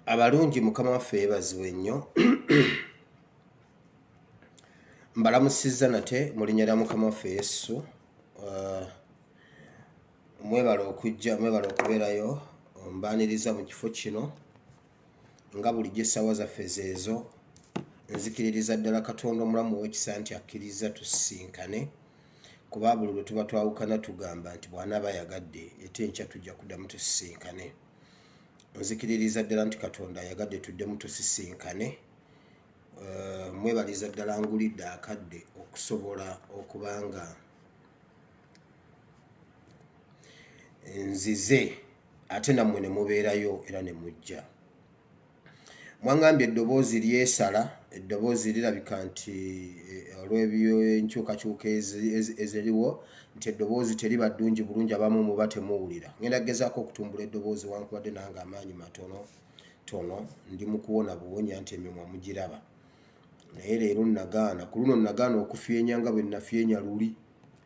Abalungi, Mukama waffe yeebazibwe nnyo. Mbalamusizza nate mu linnya lya Mukama waffe Yesu. Mwebale okujja, mwebale okubeerayo. Mbaaniriza mu kifo kino nga bulijjo, essaawa zaffe zeezo. Nzikiririza ddala Katonda omulamu ow'ekisa nti akkiriza tusisinkane, kuba buli lwe tuba twawukana tugamba nti bw'anaaba ayagadde ate enkya tujja kuddamu tusisinkane. Nzikiririza ddala nti Katonda ayagadde tuddemu tusisinkane. Mwebaliza ddala ngulidde akadde okusobola okuba nga nzize ate nammwe ne mubeerayo era ne mujja. Mwaŋŋambye eddoboozi lyesala, eddoboozi lirabika nti olw'ebyenkyukakyuka eziriwo nti eddoboozi teriba ddungi bulungi, abamu muba temuwulira. Ngenda kugezaako okutumbula eddoboozi, wankubadde nange amaanyi matono tono, ndi mu kuwona buwonya nti emimwa mugiraba. Naye leero nagaana, ku luno nagaana okufyenya nga bwe nafyenya luli.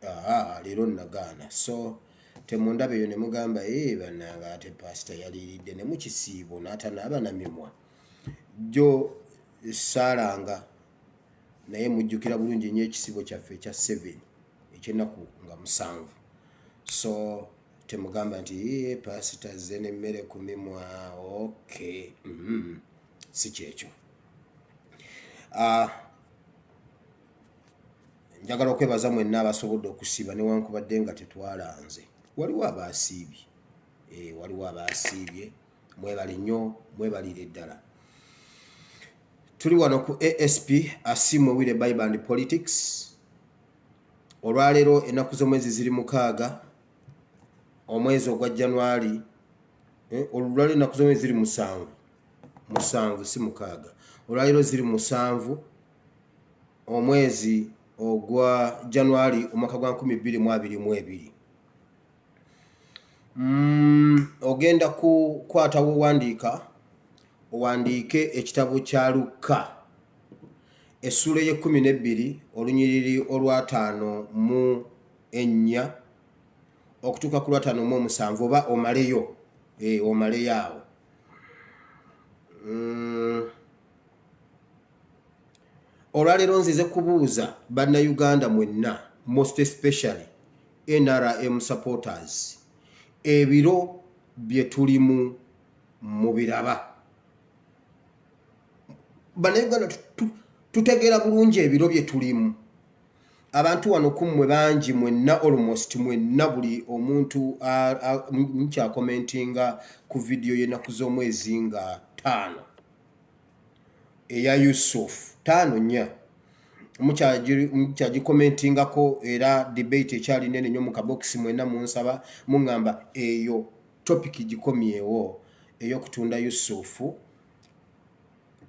Aa, leero nagaana. So temundaba eyo ne mugamba, "Ee bannange, ate paasita yaliiridde ne mu kisiibo n'atanaaba na mimwa." Jjo saalanga, naye mujjukira bulungi nnyo ekisiibo kyaffe ekya 7, ekyennaku nga 7. So temugamba nti, "Ee, paasita azze n'emmere ku mimwa." Okay, si kyekyo. Njagala okwebaza mwenna abasobodde okusiiba newankubadde nga tetwalanze. Waliwo abaasiibye, waliwo abaasiibye, mwebale nnyo, mwebalire ddala. Tuli wano ku ASP, Asiimwe Wire Bible and Politics. Olwaleero ennaku z'omwezi ziri 6, omwezi ogwa January. Olwaleero ennaku z'omwezi ziri 7, 7 si 6. Olwaleero ziri 7, omwezi ogwa January, omwaka gwa 2022. Ogenda kukwata wowandiika, owandiike ekitabo kya Lukka essuula ey'e-12, olunyiriri olw'54 okutuuka ku lw'57, oba omaleyo, omaleyo awo. Olwaleero nzize kubuuza Bannayuganda mwenna, most especially NRM supporters, ebiro bye tulimu mubiraba? Bannayuganda, tutegeera bulungi ebiro bye tulimu? Abantu wano kummwe bangi mwenna, almost mwenna, buli omuntu nkyakomentinga ku vidiyo y'ennaku z'omwezi nga 5 eya Yusuf, 5, 4, mukyagikomentingako, era debate ekyali nene nnyo mu kabokisi. Mwenna munsaba, muŋŋamba eyo topic gikomyewo ey'okutunda Yusufu,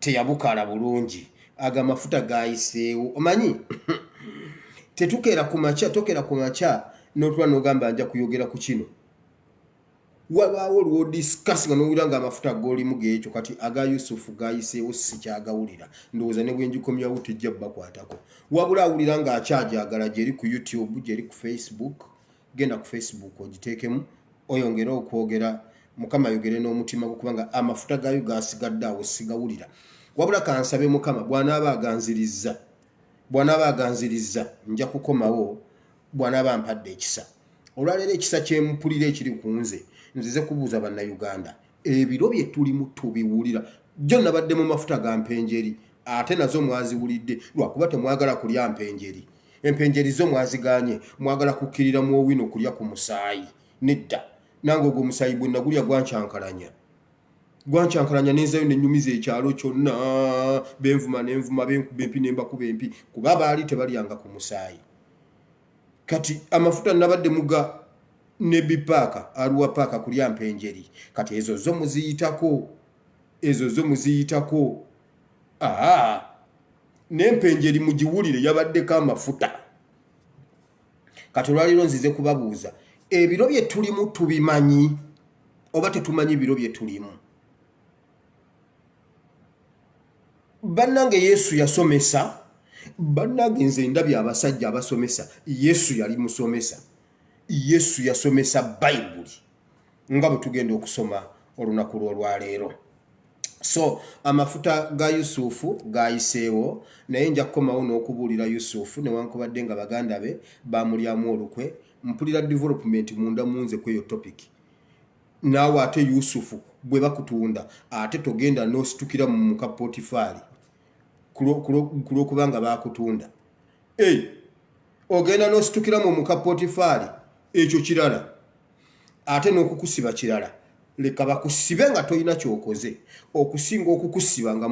teyabukala bulungi, ago amafuta gayiseewo. Omanyi tetukeera ku makya, tokeera ku makya n'otula n'ogamba nja kuyogera ku kino. Wabaawo lw'odiscuss nga n'owulira nga amafuta g'olimu geekyo. Kati aga Yusufu gayiseewo, sikyagawulira. Ndowooza ne bwengikomyawo tejja bakwatako, wabula awulira ng'akyajagala gyeri ku YouTube, gyeri ku Facebook. Genda ku Facebook ogiteekemu, oyongere okwogera, Mukama ayogere n'omutima gwo, kubanga amafuta gaayo gasigadde awo, sigawulira. Wabula kansabe Mukama bw'anaaba aganzirizza, bw'anaaba aganzirizza nja kukomawo, bw'anaaba ampadde ekisa. Olwaleero ekisa kyempulira ekiri ku nze, nzize kubuuza Bannayuganda, ebiro bye tulimu tubiwulira? Jjo nabadde mu mafuta ga mpenjeri, ate nazo mwaziwulidde, lwakuba temwagala kulya mpenjeri. Empenjeri zo mwaziganye, mwagala kukkirira mu owino kulya ku musaayi. Nedda nange, ogwo omusaayi gwe nagulya gwankyankalanya. Gwankyankalanya nenzayo nenyumiza ekyalo kyonna, benvuma nenvuma, benkuba empi nembakuba empi, kuba baali tebalyanga ku musaayi. Kati amafuta nabadde muga Nebbi Paaka, Arua Paaka kulya mpenjeri. Kati ezo zo muziyitako, ezo zo muziyitako. Aa, n'empenjeri mugiwulire yabaddeko amafuta. Kati olwaleero nzize kubabuuza, ebiro bye tulimu tubimanyi oba tetumanyi biro bye tulimu? Bannange, Yesu yasomesa. Bannange, nze ndabye abasajja abasomesa. Yesu yali musomesa. Yesu yasomesa Bayibuli nga bwe tugenda okusoma olunaku lw'olwaleero. So amafuta ga Yusufu gayiseewo, naye nja kukomawo n'okubuulira Yusufu newankubadde nga baganda be baamulyamu olukwe. Mpulira development munda mu nze kweyo topic. Naawe ate Yusufu bwe bakutunda ate togenda n'ositukira mu muka Potifaali ku lw'okubanga baakutunda. Hey, ogenda n'ositukira mu muka Potifaali, ekyo kirala, ate n'okukusiba kirala. Leka bakusibe nga tolina kyokoze okusinga okukusiba nga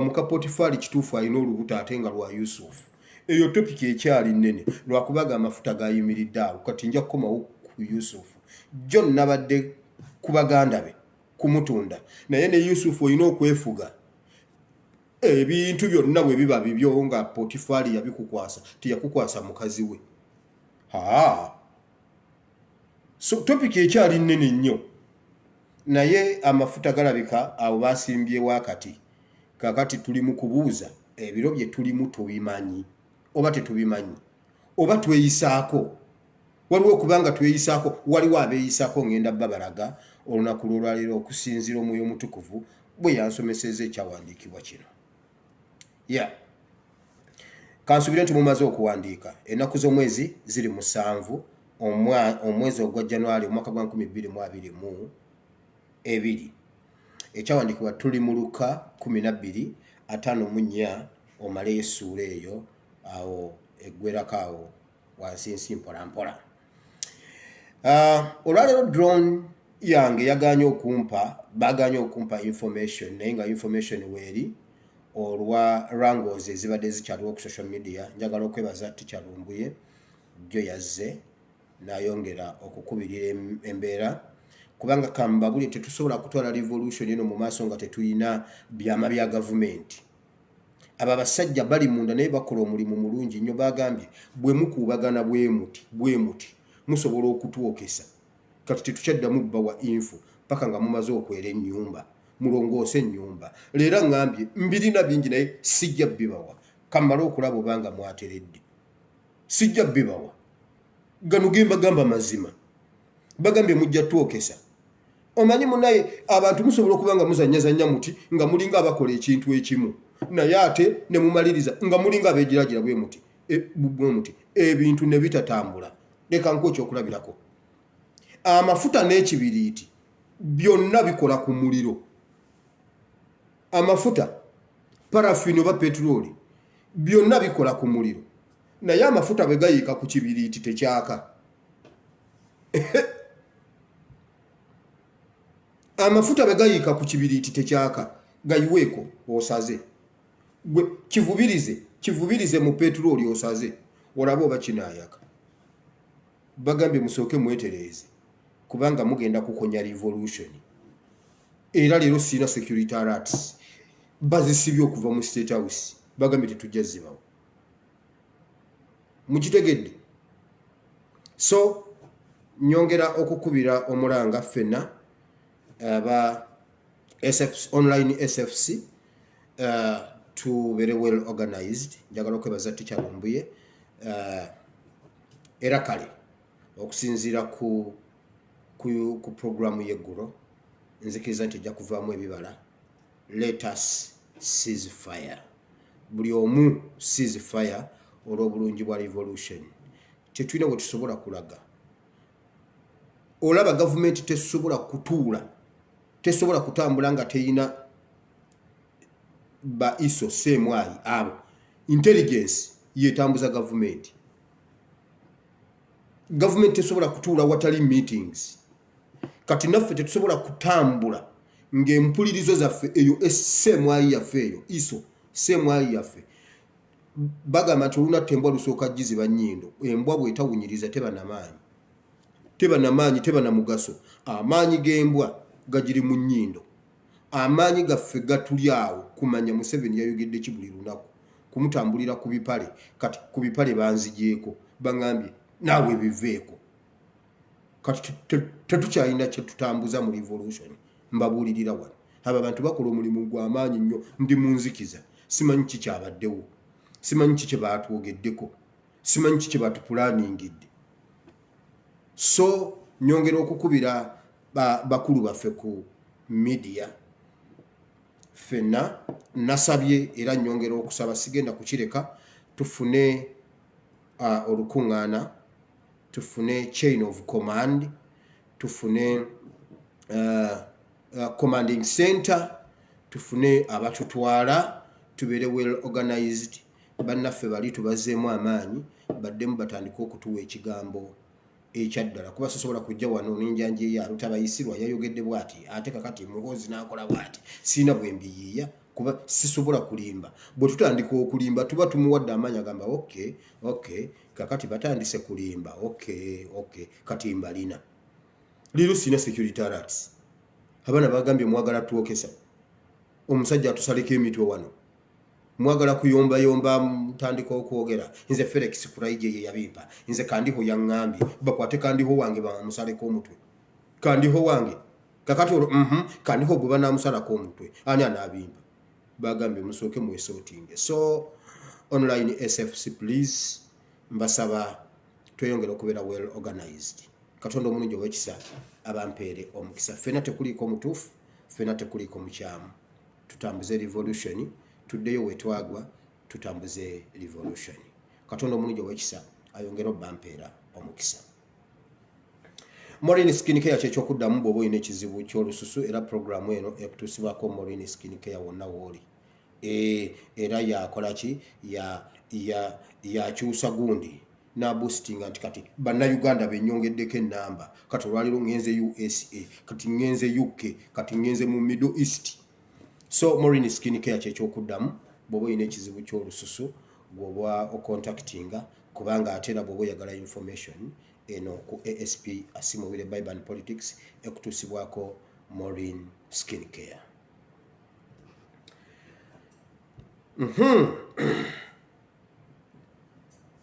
muka Potifaali kituufu alina olubuto ate nga lwa Yusufu. Eyo topiki ekyali nnene lwakubaga amafuta gayimiridde awo. Kati nja kukomawo ku Yusufu. Jjo nabadde ku baganda be kumutunda, naye ne Yusufu olina okwefuga. Ebintu byonna bwe biba bibyo nga Potifaali yabikukwasa, teyakukwasa mukazi we. Haa, so topiki ekyali nnene nnyo, naye amafuta galabika awo basimbyewo akati. Kakati tuli mu kubuuza, ebiro bye tulimu tubimanyi oba tetubimanyi, oba tweyisaako? Waliwo okuba nga tweyisaako, waliwo abeeyisaako. Ngenda babalaga olunaku lw'olwaleero okusinziira Omwoyo Omutukuvu bwe yansomeseza ekyawandiikibwa kino. Ya, kansubire nti mumaze okuwandiika. Ennaku z'omwezi ziri 7, omwezi ogwa Januari, omwaka gwa 2022. Ekyawandiikibwa tuli mu Luka 12:54, omaleyo essuula eyo awo eggwerako awo wansinsi mpola mpola. Olwaleero drone yange yaganye okumpa, baganye okumpa information, naye nga information weeri olwa wrangles ezibadde zikyaliwo ku social media. Njagala okwebaza Teacher Lumbuye, jjo yazze nayongera okukubirira embeera, kubanga kambabuli tetusobola kutwala revolution eno mu maaso nga tetulina byama bya gavumenti. Abo abasajja bali munda naye bakola omulimu mulungi nnyo. Bagambye bwe mukuubagana bwe muti bwe muti musobola okutwokesa. Kati tetukyaddamu bbawa info paka nga mumaze okwera ennyumba, mulongoose ennyumba. Leero ŋŋambye mbirina bingi naye sijja bibawa, kammale okulaba obanga mwateredde. Sijja bibawa, gano ge mbagamba mazima. Bagambye mujja twokesa. Omanyi munaye, abantu musobola okuba nga muzanyazanya muti nga mulinga abakola ekintu ekimu, naye ate ne mumaliriza nga mulinga abeegiragira bwe muti bwe muti, ebintu ne bitatambula. Leka nkuwa ekyokulabirako. Amafuta n'ekibiriiti byonna bikola ku muliro. Amafuta, parafini oba petulooli, byonna bikola ku muliro, naye amafuta bwe gayiika ku kibiriiti tekyaka. Amafuta bwe gayiika ku kibiriiti tekyaka. Gayiweeko osaze, gwe kivubirize, kivubirize mu petulooli osaze olabe oba kinaayaka. Bagambye musooke mwetereeze kubanga mugenda kukonya revolution. Era leero sirina security alerts, bazisibye okuva mu State House, bagambye tetujja zibawo. Mukitegedde? So nyongera okukubira omulanga ffenna aba SF, online SFC, tubeere well organized. Njagala okwebaza Teacher Lumbuye, era kale okusinziira ku programu y'eggulo, nzikiriza nti ejja kuvaamu ebibala. Let us cease fire, buli omu cease fire olw'obulungi bwa revolution. Tetulina bwe tusobola kulaga. Olaba gavumenti tesobola kutuula, tesobola kutambula nga teyina ba ISO, CMI. Abo intelligence yetambuza gavumenti. Gavumenti tesobola kutuula watali meetings. Kati naffe tetusobola kutambula. Ng'empulirizo zaffe eyo SMI yaffe eyo iso SMI yaffe bagamba nti olunatta embwa lusooka giziba nnyindo. Embwa bw'etawunyiriza teba na maanyi, teba na maanyi, teba na mugaso. Amaanyi g'embwa gagiri mu nnyindo. Amaanyi gaffe gatuli awo kumanya Museveni yayogedde ki buli lunaku, kumutambulira ku bipale. Kati ku bipale banzigyeko, baŋambye naawe biveeko. Kati tetukyalina kye tutambuza mu revolution. Mbabuulirira wano, abo abantu bakola omulimu gw'amaanyi nnyo. Ndi mu nzikiza, simanyi ki kyabaddewo, simanyi ki kye baatwogeddeko, simanyi ki kye batupulaaningidde. So nyongera okukubira bakulu baffe ku media ffenna. Nasabye era nyongera okusaba, sigenda kukireka, tufune olukuŋŋaana, tufune chain of command, tufune commanding center, tufune abatutwala, tubeere well organized. Bannaffe bali tubazeemu amaanyi, baddemu batandike okutuwa ekigambo ekyaddala, kuba sisobola kujja wano nenjanjeeyo Alutabayisirwa yayogedde bwati, ate kakati Muhoozi n'akola bwati. Siina bwe mbiyiiya, kuba sisobola kulimba. Bwe tutandika okulimba tuba tumuwadde amaanyi, agamba okay, kakati batandise kulimba, okay, kati mbalina leero. Sirina security alerts. Abaana bagambye mwagala twokesa omusajja atusaleko emitwe wano, mwagala kuyombayomba, mutandika okwogera. Nze Felix Kuraije ye yabimpa, nze Kandiho yaŋŋambye bakwate Kandiho wange bamusaleko omutwe. Kandiho wange kakati olwo Kandiho gwe banaamusalako omutwe, ani anaabimpa? Bagambye musooke mwesortinge. So online SFC, please, mbasaba tweyongere okubeera well organized. Katonda omulungi ow'ekisa abampeere omukisa. Ffena tekuliiko mutuufu, ffena tekuliiko mukyamu. Tutambuze revolution, tuddeyo wetwagwa, tutambuze revolution. Katonda omulungi ow'ekisa ayongere obbampeera omukisa. Morin Skin Care kyekyokuddamu bw'oba olina ekizibu ky'olususu, era puroguramu eno ekutuusibwako Morin Skin Care wonna wooli. Era yakola ki? Yakyusa ya, ya gundi naboostinga nti kati Bannayuganda benyongeddeko enamba. Kati olwaliro ngenze USA, kati ngenze UK, kati ngenze mu Middle East. So Morin Skin Care kyekyokuddamu bw'oba olina ekizibu ky'olususu, bw'oba ocontactinga, kubanga ate era bw'oba oyagala information eno ku ASP Asimowire Bible and Politics ekutuusibwako Morin Skin Care.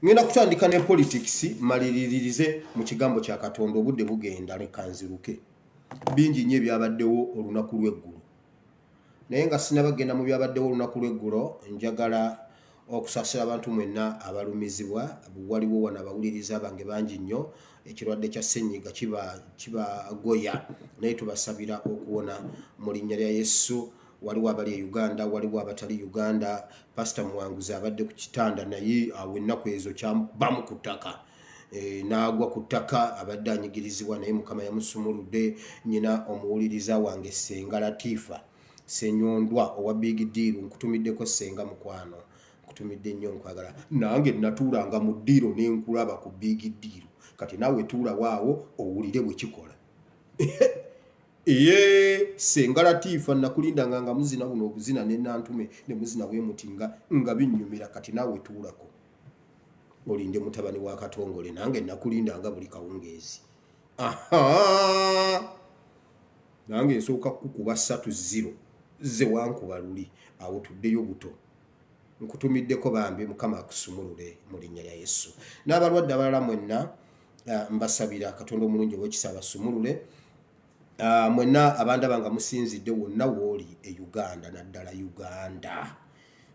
Ngenda kutandika ne politics, maliriririze mu kigambo kya Katonda. Obudde bugenda, leka nziruke. Bingi nnyo ebyabaddewo olunaku lw'eggulo, naye nga sinabagenda mu byabaddewo olunaku lw'eggulo, njagala okusaasira abantu mwenna abalumizibwa. Waliwo wano abawuliriza bange bangi nnyo ekirwadde kya ssenyiga kibagoya, naye tubasabira okuwona mu linnya lya Yesu. Waliwo abali e Uganda, waliwo abatali Uganda. Pasita Muwanguzi abadde ku kitanda, naye awo ennaku ezo kyabamu ku ttaka, n'agwa ku ttaka. Abadde anyigirizibwa, naye Mukama yamusumuludde. Nyina omuwuliriza wange Senga Latifa Senyondwa owa Big Deal, nkutumiddeko Senga mukwano, nkutumidde nnyo, nkwagala. Nange natuulanga mu ddiiro nenkulaba ku Big Deal, kati naawe tuulawaawo owulire bwe kikola. Ye Senga Latifa, nakulindanga nga muzina buno obuzina ne Nantume ne muzina bwe muti nga binnyumira. Kati naawe tuulako olinde mutabani wa Katongole. Nange nakulindanga buli kawungeezi. Aha, nange nsooka kukuba 3-0 ze wankuba luli awo, tuddeyo buto. Nkutumiddeko bambi, Mukama akusumulule mu linnya lya Yesu. N'abalwadde abalala mwenna, mbasabira Katonda omulungi ow'ekisa abasumulule. Mwenna abandaba nga musinzidde wonna wooli e Uganda, naddala Uganda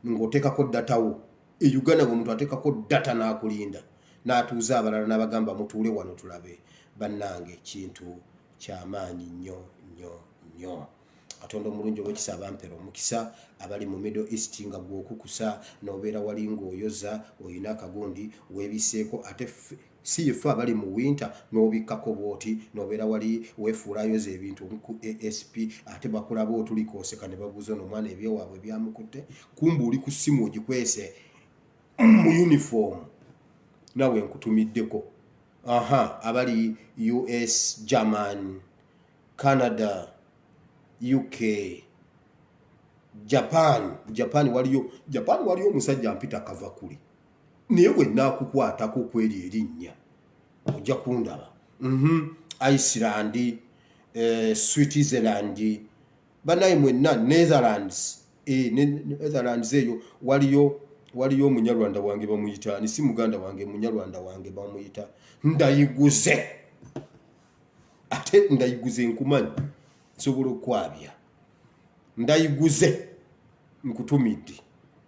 ng'oteekako data wo e Uganda, ng'omuntu ateekako data n'akulinda n'atuuza abalala n'abagamba mutuule wano tulabe. Bannange, kintu kyamaanyi nnyo nnyo nnyo. Katonda omulungi ow'ekisa abampera omukisa. Abali mu Middle East, nga gweokukusa n'obeera wali ng'oyoza, olina akagundi weebiseeko, ate si yeffe abali mu winter, n'obikkako bwoti n'obeera wali weefuula ayoza ebintu ku ASP, ate bakulaba otuliko oseka ne babuuza ono omwana ebyewaabwe byamukutte. Kumba oli ku ssimu ogikwese mu uniform. Nawe nkutumiddeko. Aha, abali US, German, Canada, UK, Japan. Japan waliyo, Japan waliyo omusajja mpita Kavakuli, naye bwe naakukwatako kweri erinnya ojja kundaba. Iceland, Switzerland, banaye mwenna, Netherlands, Netherlands eyo waliyo omunyarwanda wange bamuyita ni si muganda wange, munyarwanda wange bamuyita Ndayiguze. Ate Ndayiguze nkumanyi, nsobola okwabya. Ndayiguze, nkutumidde.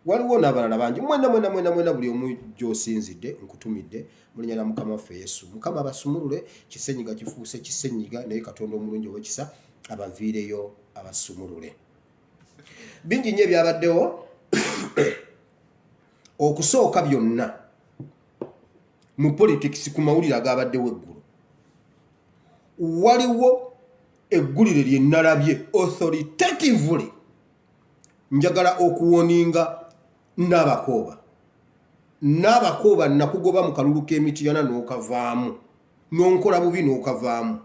Waliwo n'abalala bangi. Mwena mwena mwena mwena, buli omu gy'osinzidde, nkutumidde mu linnya lya Mukama waffe Yesu. Mukama abasumulule. Kisenyiga kifuuse kisenyiga, naye Katonda omulungi ow'ekisa abaviireyo abasumulule. Bingi nnyo ebyabaddewo. Okusooka byonna mu politics, ku mawulire agabaddewo eggulo, waliwo eggulire lye nalabye authoritatively. Njagala okuwarninga N'abakooba. N'abakooba, nakugoba mu kalulu k'Emityana n'okavaamu, n'onkola bubi n'okavaamu.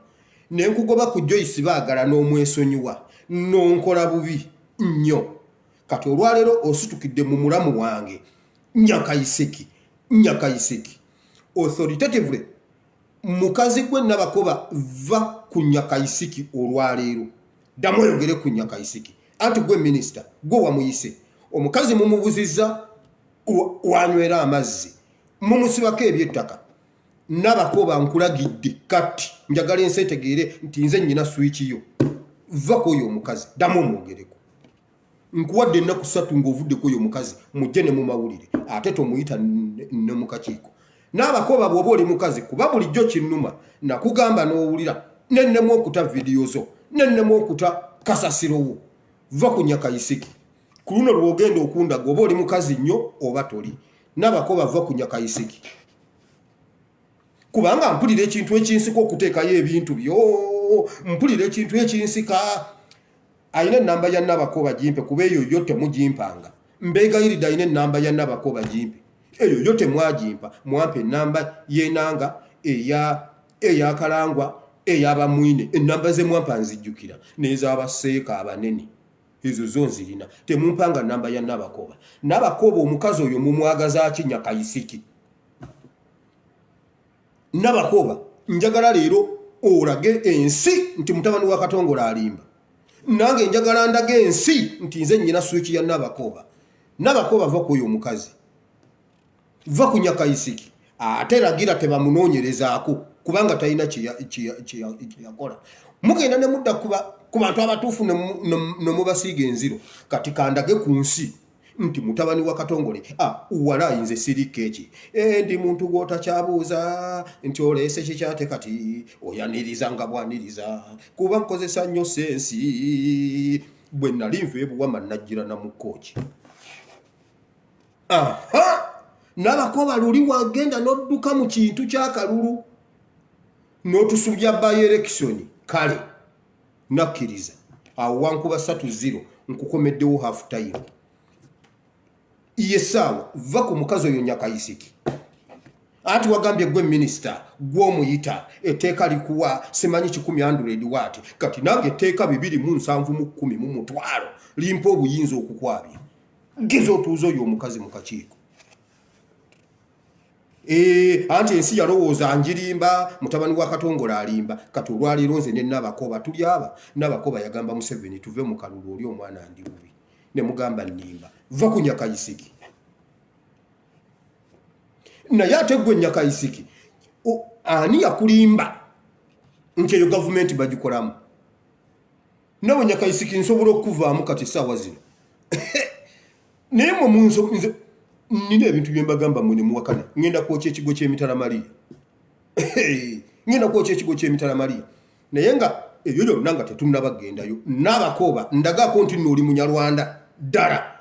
Ne nkugoba ku Joyce Baagala n'omwesonyiwa, n'onkola bubi nnyo. Kati olwaleero ositukidde mu mulamu wange Nyakayiseki. Nyakayiseki, authoritatively, mukazi gwe Nabakoba, va ku Nyakayisiki. Olwaleero ddamu oyogere ku Nyakayisiki. Anti gwe minisita, gwe wamuyise. Omukazi mumubuzizza wanywera amazzi, mumusibako ebyettaka. Nabakoba, nkulagidde kati, njagala ensi etegeere nti nze nnyina switch yo. Va ku oyo omukazi, ddamu omwogereko. Nkuwadde ennaku 3 ng'ovuddeko oyo omukazi, mujje ne mu mawulire, ate tomuyita ne mu kakiiko. N'abakoba, bw'oba oli mukazi, kuba bulijjo kinnuma, nakugamba n'owulira, nennemu okuta vidiyo zo, nennemu okuta kasasirowo. Va ku Nyakayisiki. Ku luno lw'ogenda okundaga oba oli mukazi nnyo oba toli. N'abakoba, va ku Nyakayisiki, kubanga mpulira ekintu ekinsika okuteekayo ebintu byo. Mpulira ekintu ekinsika. Alina enamba ya Nabakoba gimpe, kuba eyo yo temugimpanga. Mbeegayiridde, alina enamba ya Nabakoba gimpe. Eyo yo temwagimpa. Mwampa enamba yenanga, eya eyakalangwa, eyabamwine. Enamba ze mwampa nzijjukira, n'ezabaseeka abanene, ezo zo nzirina. Temumpanga namba ya Nabakoba. Nabakoba, omukazi oyo mumwagaza ki? Nyakayisiki, Nabakoba, njagala leero olage ensi nti mutabani wa Katongole alimba. Nange njagala ndaga ensi nti nze nnyina switch ya Nabakoba. Nabakoba, va ku oyo omukazi, va ku Nyakayisiki. Ate lagira tebamunoonyerezaako, kubanga talina kyeyakola. Mugenda ne mudda ku bantu abatuufu ne mubasiiga enziro. Kati kandage ku nsi nti mutabani wa Katongole, ah, walaayi nze siri keeki. Ndi muntu gw'otakyabuuza nti oleese kikyate. Kati oyaniriza nga bwaniriza, kuba nkozesa nnyo sense. Bwe nali nva ebuwama, najjira na mu kooki. Aha, Nabakoba, luli wagenda n'odduka mu kintu ky'akalulu n'otusubya by election. Kale nakkiriza awo wankuba 3-0, nkukomeddewo half time. Ye saawa, va ku mukazi oyo Nyakayisiki. Anti wagambye gwe minisita, gw'omuyita, etteeka likuwa simanyi kikumi andred waati. Kati nange etteeka 270 mu 10 mu mutwalo limpa obuyinza okukwabya. Geza otuuze oyo omukazi mu kakiiko. Anti ensi yalowooza njirimba, mutabani wa Katongole alimba. Kati olwaleero nze ne Nabakoba tuli aba. Nabakoba yagamba Museveni tuve mu kalulu, oli omwana ndi bubi, ne mugamba nnimba. Va ku Nyakayisiki. Naye ate gwe Nyakayisiki, ani yakulimba nti eyo gavumenti bagikolamu? Nawe Nyakayisiki, nsobola okukuvaamu kati essaawa zino, naye mwe munso nze nina ebintu bye mbagamba, mmwe ne muwakana. Ŋŋenda kwokya ekigo ky'emitala Mariya, ŋŋenda kwokya ekigo ky'emitala Mariya. Naye nga ebyo byonna nga tetunnaba kugendayo, Naabakooba, ndagaako nti nno oli Munyarwanda ddala.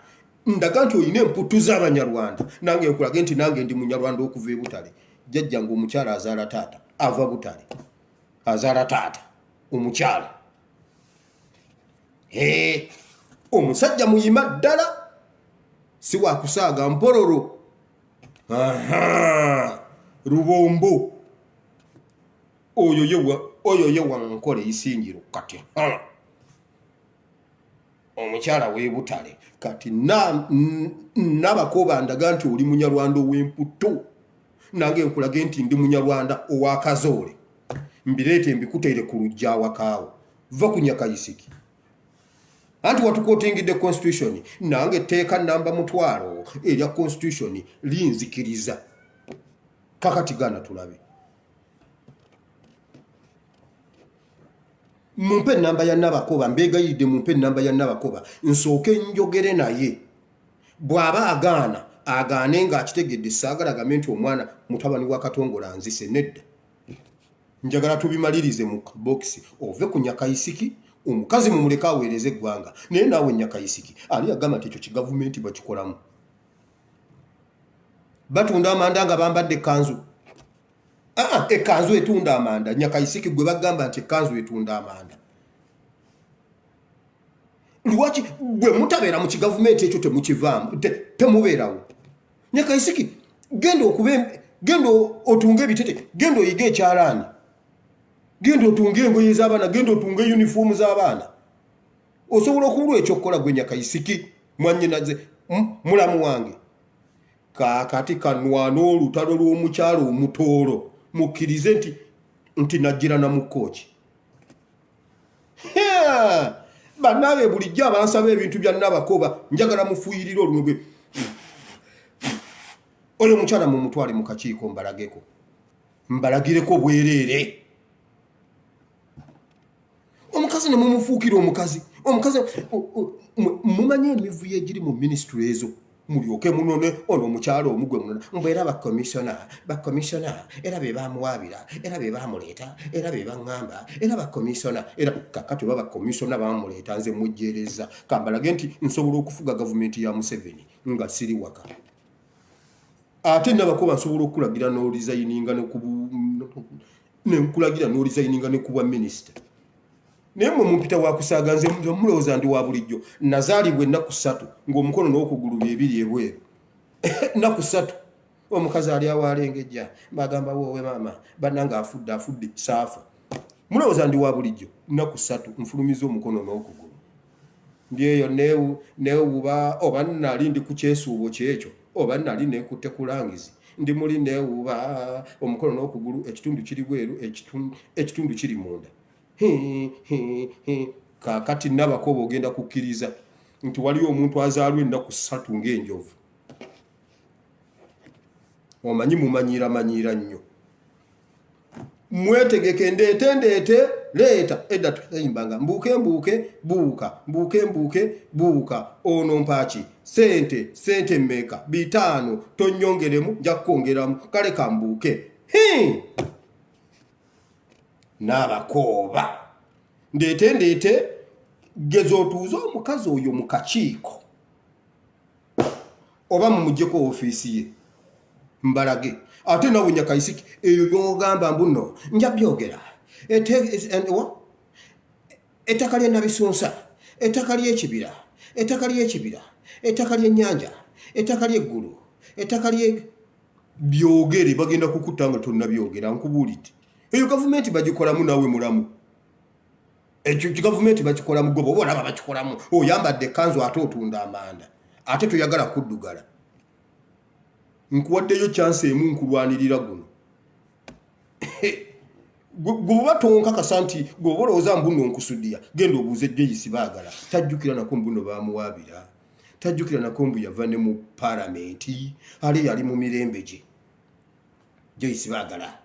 Ndaga nti olina emputtu z'Abanyarwanda, nange nkulage nti nange ndi Munyarwanda okuva e Butale. Jjajjange omukyala azaala taata ava Butale, azaala taata omukyala. Omusajja muyima ddala, si wakusaaga mpololo. Aha, Rubombo oyo ye, oyo ye wankola eisingiro kati. Omukyala w'ebutale kati nabakooba ndaga nti oli munyarwanda ow'emputtu, nange nkulage nti ndi munyarwanda ow'akazoole, mbireete mbikuteere ku lujja awakaawo. Va ku Nyakayisiki, anti watukotingidde constitution, nange etteeka namba 1000 erya constitution linzikiriza. Kakati gaana tulabe. Mumpe enamba ya Nabakoba, mbeegayiridde, mumpe enamba ya Nabakoba nsooke njogere naye. Bw'aba agaana, agaane ng'akitegedde. Saagala gambe nti omwana mutabani wa Katongola nzise, nedda. Njagala tubimalirize mu bokisi. Ove ku Nyakayisiki, omukazi mumuleke aweereze eggwanga. Naye naawe Nyakayisiki, ali agamba nti ekyo kigavumenti bakikolamu, batunda amanda nga bambadde ekkanzu. Aa, ekkanzu etunda amanda? Nyakayisiki, gwe bagamba nti ekkanzu etunda amanda, lwaki bwe mutabeera mu kigavumenti ekyo temukivaamu, temubeerawo? Nyakayisiki, genda okube, genda otunge ebitete, genda oyige ekyalaani, genda otunge engoye z'abaana, genda otunge yunifoomu z'abaana. Osobola okubulwa ekyokukola gwe Nyakayisiki, mwanyinaze, mulamu wange? Kaakati kanwana olutalo lw'omukyalo omutoolo, mukkirize nti najjira na mu kooki. Bannange, bulijjo abansaba ebintu bya Nabakoba, njagala mufuuyirire olumwe gwe oyo omukyala mumutwale mu kakiiko, mbalageko, mbalagireko bwereere. Omukazi ne mumufuukira omukazi, omukazi mumanye emivuyo egiri mu minisitule ezo, mulyoke munone ono omukyalo omugwe munona mbu era bakomisiona, bakomisiona era be bamuwaabira, era be bamuleeta, era be baŋŋamba, era bakomisiona era. Kakati oba bakomisiona bamuleeta, nze mujjereza kambalage nti nsobola okufuga gavumenti ya Museveni nga siri waka. Ate nabakoba nsobola okukulagira n'oresigninga, nenkulagira n'oresigninga ne kubwa minisita. Naye mwe mumpita wakusaaga, nze mulowooza ndi wa bulijjo. Nazaalibwa ennaku 3 ng'omukono n'okugulu byebiri ebweru, nnaku 3. Omukazi ali awo alengejja, bagamba woowe maama bannange afudde, afudde, saafa. Mulowooza ndi wa bulijjo? Nnaku 3 nfulumiza omukono n'okugulu, ndi eyo neewuba, oba nali ndi ku kyesuubo kyekyo, oba nali neekutte kulangizi, ndi muli neewuba omukono n'okugulu, ekitundu kiri bweru, ekitundu kiri munda. Kaakati nabakoba ogenda kukkiriza nti waliwo omuntu azaalwa ennaku 3 ng'enjovu? Omanyi mumanyiira manyiira nnyo. Mwetegeke, ndeete, ndeete, leeta. Edda twayimbanga mbuuke mbuuke buuka, mbuuke mbuuke buuka, ono mpaaki sente, sente mmeka? 500, tonyongeremu, nja kukwongeramu, kale kambuuke. N'abakooba ndeete, ndeete, geza otuuze omukazi oyo mu kakiiko oba mumugyeko ofiisi ye mbalage. Ate nawe Nyakayisiki, ebyo byogamba mbu nno nja byogera, ettaka lyenabisunsa, ettaka lyekibira, ettaka lyekibira, ettaka lyennyanja, ettaka lyeggulu, ettaka lye, byogere, bagenda kukutta nga tonnabyogera. Nkubuulidde, eyo gavumenti bagikolamu naawe mulamu. Ekyo gavumenti bakikolamu gwe bwoba olaba bakikolamu. Oyambadde ekkanzu ate otunda amanda, ate toyagala kuddugala. Nkuwaddeyo chance emu, nkulwanirira guno. Gwe bwoba tonkakasa nti gwe oba olowooza mbuno nkusudiya, genda obuuze Joyce Baagala. Tajjukira nako mbuno bamuwaabira, tajjukira nako mbu yava ne mu palamenti, ale yali mu mirembe gye. Joyce Baagala,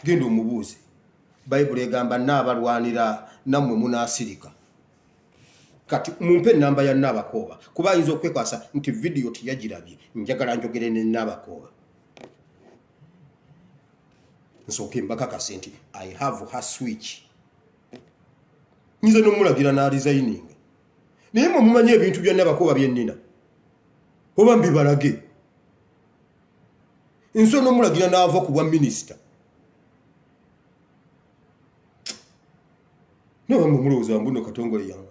genda omubuuze. Bayibuli egamba naabalwanira, nammwe munaasirika. Kati mumpe enamba ya Naabakooba, kuba ayinza okwekwasa nti vidiyo teyagirabye. Njagala njogere ne Naabakooba, nsooke mbakakase nti I have her switch. Nyinza nomulagira n'aresigninga, naye mwe mumanyi ebintu bya Nabakoba byennina, oba mbibalage? Nsobola nomulagira n'ava ku bwa minisita. Naye mwe mulowooza mbuno Katongole yange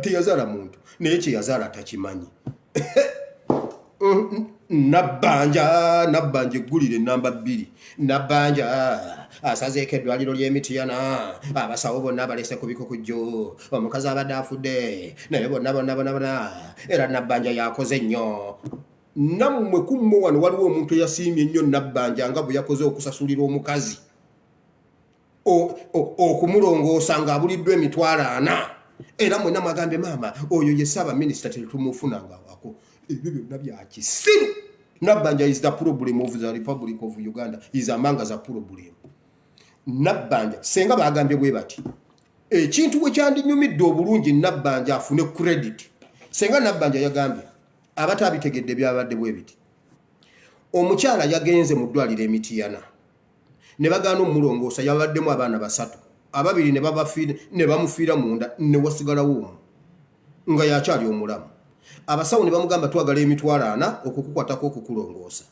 teyazaala muntu, naye kyeyazaala takimanyi. Nabbanja, Nabbanja eggulire namba 2. Nabbanja asazeeko eddwaliro ly'emitiyana, abasawo bonna abalese ku bikukujju, omukazi abadde afudde naye bonna bonna bonna bonna, era Nabbanja yakoze nnyo. Nammwe kummwe wano waliwo omuntu eyasiimye ennyo Nabbanja nga bwe yakoze okusasulira omukazi okumulongoosa ng'abuliddwa 400,000, era mwenna mwagambye maama oyo ye ssaabaminisita tetumufuna ngawako. Ebyo byonna bya kisiru. Nabbanja is the problem of the Republic of Uganda, is among the problem. Nabbanja senga bagambye bwe bati ekintu bwe kyandinyumidde obulungi Nabbanja afune credit. Senga Nabbanja yagambye abatabitegedde byabadde bwe biti: omukyala yagenze mu ddwaliro emitiyana ne bagaana omulongoosa, yabaddemu abaana basatu, ababiri ne bamufiira munda, ne wasigalawo omu nga yakyali omulamu. Abasawo ne bamugamba, "Twagala 400,000 okukukwatako okukulongoosa."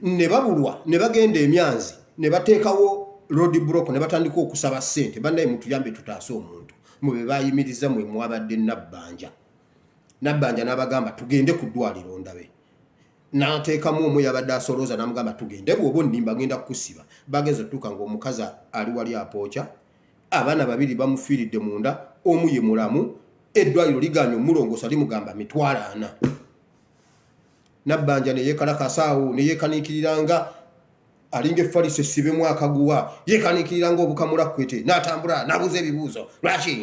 Ne babulwa, ne bagenda emyanzi ne bateekawo road block ne batandika okusaba ssente, "Bannaye mutuyambe tutaase omuntu." Mu be bayimiriza mwe mwabadde Nabbanja. Nabbanja n'abagamba, "Tugende ku ddwaliro ndabe." N'ateekamu omu yabadde asolooza n'amugamba, "Tugende, bw'oba onnimba ngenda kukusiba." Bagenza otuuka ng'omukazi ali wali apooca, abaana babiri bamufiiridde munda, omu ye mulamu, eddwaliro liganye omulongoosa, limugamba 400,000. Nabbanja ne yeekalakasaawo ne yeekaniikiriranga alinga efalisi esibemu akaguwa, yeekaniikiriranga obukamula kwete, n'atambula n'abuuza ebibuuzo lwaki,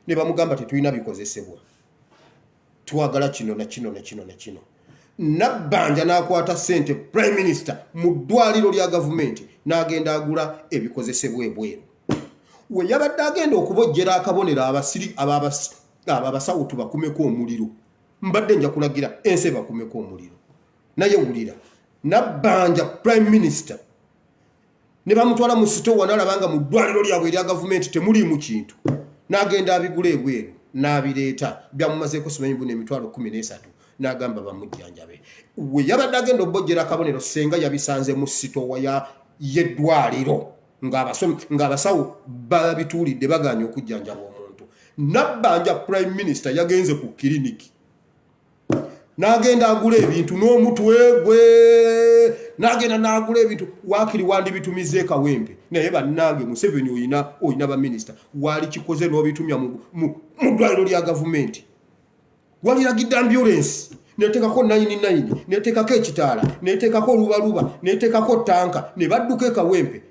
ne bamugamba, "Tetulina bikozesebwa, twagala kino na kino na kino na kino." Nabbanja n'akwata ssente prime minister mu ddwaliro lya gavumenti n'agenda agula ebikozesebwa ebweru. We yabadde agenda okubojjera akabonero abasiri abo abasawo, "Tubakumeko omuliro." Mbadde nja kulagira ensi ebakumeko omuliro, naye wulira Nabbanja prime minister ne bamutwala mu sitowa, n'alaba nga mu ddwaliro lyabwe erya gavumenti temuliimu kintu, n'agenda abigula ebweru n'abireeta. Byamumazeeko simanyi buno 13,000, n'agamba bamujjanjabe. We yabadde agenda obojjera akabonero, senga yabisanze mu sitowa y'eddwaliro ng'abasawo babituulidde, baganye okujjanjaba omuntu. Nabbanja prime minister yagenze ku kiriniki n'agenda agula ebintu n'omutwe gwe, n'agenda n'agula ebintu. Waakiri wandibitumiza e Kawempe, naye bannange Museveni oyina baminisita, waali kikoze n'obitumya mu ddwaliro lya gavumenti. Waliragidde ambulance neteekako 99, neteekako ekitaala, neteekako olubaluba, neteekako tanka, ne badduka e Kawempe.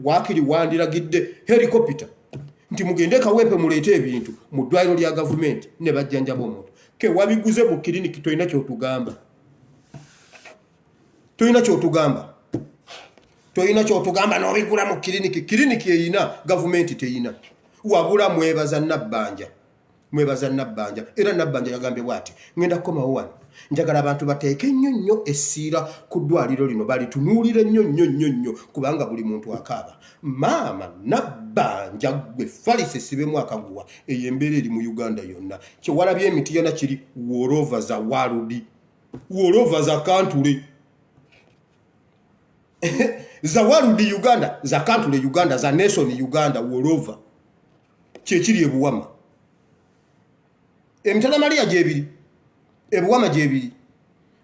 Waakiri wandiragidde helicopter nti mugende e Kawempe muleete ebintu mu ddwaliro lya gavumenti ne bajjanjaba omuntu. Ke wabiguze mu kiriniki, tolina kyotugamba, tolina kyotugamba, tolina kyotugamba. N'obigula mu kiriniki, kiriniki eyina, gavumenti teyina. Wabula mwebaza Nabbanja, mwebaza Nabbanja. Era Nabbanja yagambye bwati, "Ngenda kukomawo wano, njagala abantu bateeke nnyo nnyo essiira ku ddwaliro lino, balitunuulire nnyo nnyo nnyo nnyo, kubanga buli muntu akaaba." Maama Nabbanja gwe falisi esibemu akaguwa, eyo embeera eri mu Uganda yonna. Kyewalabye emitiyana kiri all over the world, all over the country, the world Uganda, the country Uganda, the nation Uganda, all over. Kyekiri ebuwama, emitala Mariya gyebiri, ebuwama gyebiri,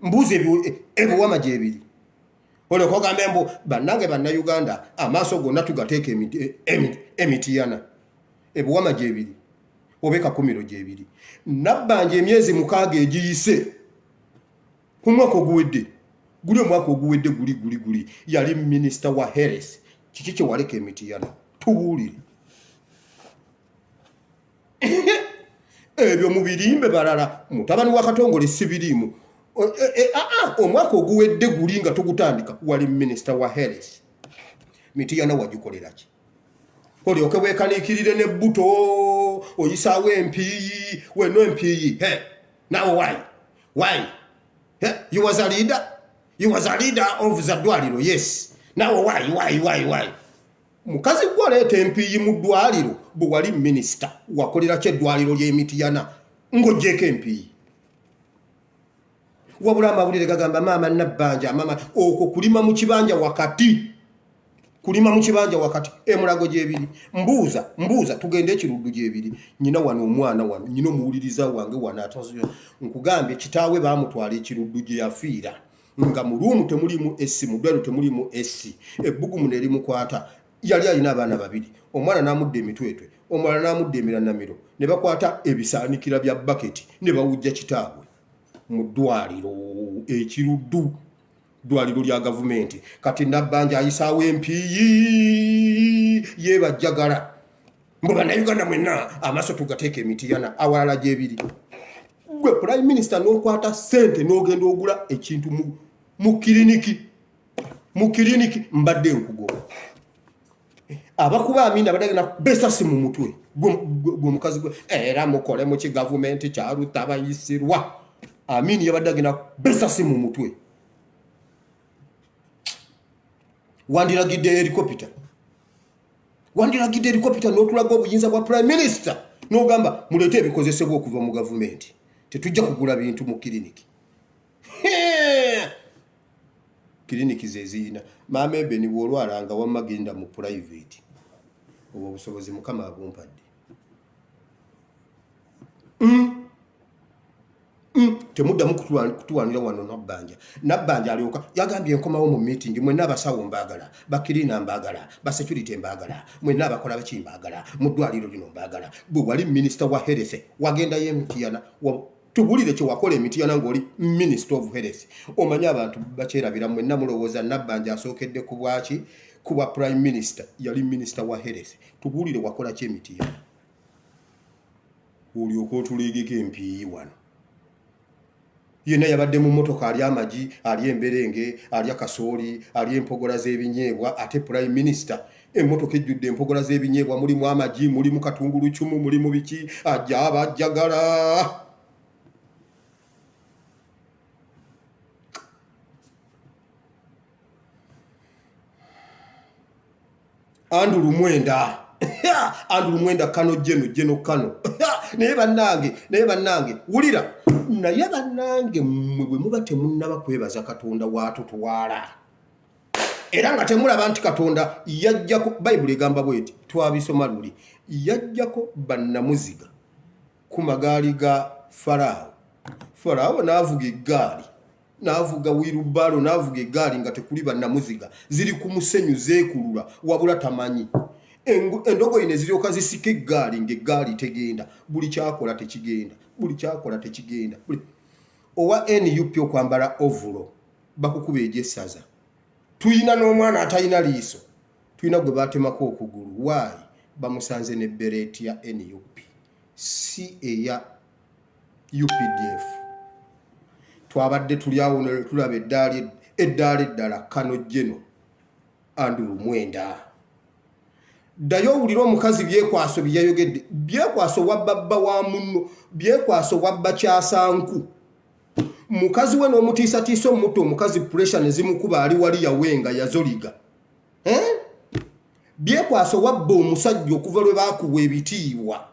mbuuzi ebuwama gyebiri. Oleka ogambe mbu bannange Bannayuganda amaaso gonna tugateeka emitiyana, ebuwama gyebiri oba ekakumiro gyebiri. Nabbanja emyezi 6 egiyise, ku mwaka oguwedde guli, omwaka oguwedde guli guli guli, yali minisita wa health. Kiki kyewaleka emitiyana? Tubuulire. Ebyo mubirimbe balala, mutabani wa Katongole sibiriimu. Omwaka oguwedde guli nga tugutandika, wali minisita wa health, Mitiyana wagikolera ki? Olyoke weekaniikirire nebbuto, oyisaawo empiiyi weno empiiyi. Now why? You was a leader, you was a leader of the ddwaliro, yes. Now why, why, why, why? Mukazi gwe oleeta empiiyi mu ddwaliro, bwe wali minisita wakolera ki eddwaliro ly'emitiyana ng'oggyeko empiiyi? Wabula amawulire gagamba maama Nabbanja, maama okwo kulima mu kibanja wakati. Kulima mu kibanja wakati emulago gyebiri. Mbuuza, mbuuza tugende ekiruddu gyebiri. Nyina wano omwana wano, nyina omuwuliriza wange wano atazuyo. Nkugambye kitaawe baamutwala ekiruddu gye yafiira. Nga mu ruumu temuliimu AC, mu ddwaliro temuliimu AC. Ebbugumu ne limukwata. Yali alina abaana babiri. Omwana n'amudda emitwetwe, omulala n'amudda emiranamiro. Ne bakwata ebisaanikira bya baketi ne bawujja kitaabwe mu ddwaliro ekiruddu. Ddwaliro lya gavumenti. Kati Nabbanja ayisaawo empiiyi yebajjagala mbu bannayuganda mwenna amaaso tugateeka emitiyana awalala gyebiri. Gwe prime minister n'okwata ssente n'ogenda ogula ekintu mu kiriniki, mu kiriniki mbadde nkugoba. Abakuba amina abadde agenda besasi mu mutwe gwe omukazi gwe era mukole mu kigavumenti kya Rutabayisirwa. Amini yabadde agenda besasi mu mutwe. Wandiragidde helicopter, wandiragidde helicopter n'otulaga obuyinza bwa prime minister n'ogamba muleete ebikozesebwa okuva mu gavumenti, tetujja kugula bintu mu kiriniki. Kiriniki ze ziyina maama Ebeni, bw'olwalanga wamma genda mu private, obwo obusobozi Mukama abumpadde. Temuddamu kutuwanira wano Nabbanja. Nabbanja alyoka yagambye nkomawo mu meeting, mwenna abasawo mbaagala, bakirina mbaagala, basecurity mbaagala, mwenna abakola baki mbaagala, mu ddwaliro lino mbaagala. Bwe wali minisita wa health wagendayo emitiyana, tubulire kye wakola emitiyana ng'oli minister of health. Omanyi abantu bakyerabira, mwenna mulowooza Nabbanja asookedde ku bwaki, ku bwa prime minister. Yali minisita wa health, tubuulire wakola ki emitiyana olyoka otuleegeko empiiyi wano. Yenna yabadde mu mmotoka alya amagi, alya emberenge, alya kasooli, alya empogola z'ebinyeebwa, ate prime minister emmotoka ejjudde empogola z'ebinyeebwa, mulimu amagi, mulimu katungulucumu, mulimu biki, ajja abajjagala. Andrew Mwenda, Andrew Mwenda kano jeno jeno kano. Naye bannange, naye bannange wulira, naye bannange mmwe bwe muba temunnaba kwebaza Katonda waatutwala era nga temulaba nti Katonda yajjako. Bayibuli egamba bweti, twabisoma luli, yajjako bannamuziga ku magaali ga Faraawo. Faraawo n'avuga eggaali, n'avuga wirubaalo, n'avuga eggaali nga tekuli bannamuziga, ziri ku musenyu zeekulula, wabula tamanyi. Endogoyi ne ziryoka zisika eggaali ng'eggaali tegenda, buli kyakola tekigenda, buli kyakola tekigenda. Owa NUP okwambala ovulo bakukuba egy'essaza. Tulina n'omwana atalina liiso, tulina gwe batemako okugulu, waayi bamusanze ne bereeti ya NUP si eya UPDF. Twabadde tuli awo ne tulaba eddaali eddaala eddala kano jeno Andrew Mwenda. Ddayo owulire omukazi Byekwaso bye yayogedde. Byekwaso wabba bba wa munno, Byekwaso wabba kyasanku mukazi we n'omutiisatiisa omutta omukazi, pressure ne zimukuba ali wali yawenga yazoliga. Byekwaso wabba omusajja okuva lwe baakuwa ebitiibwa.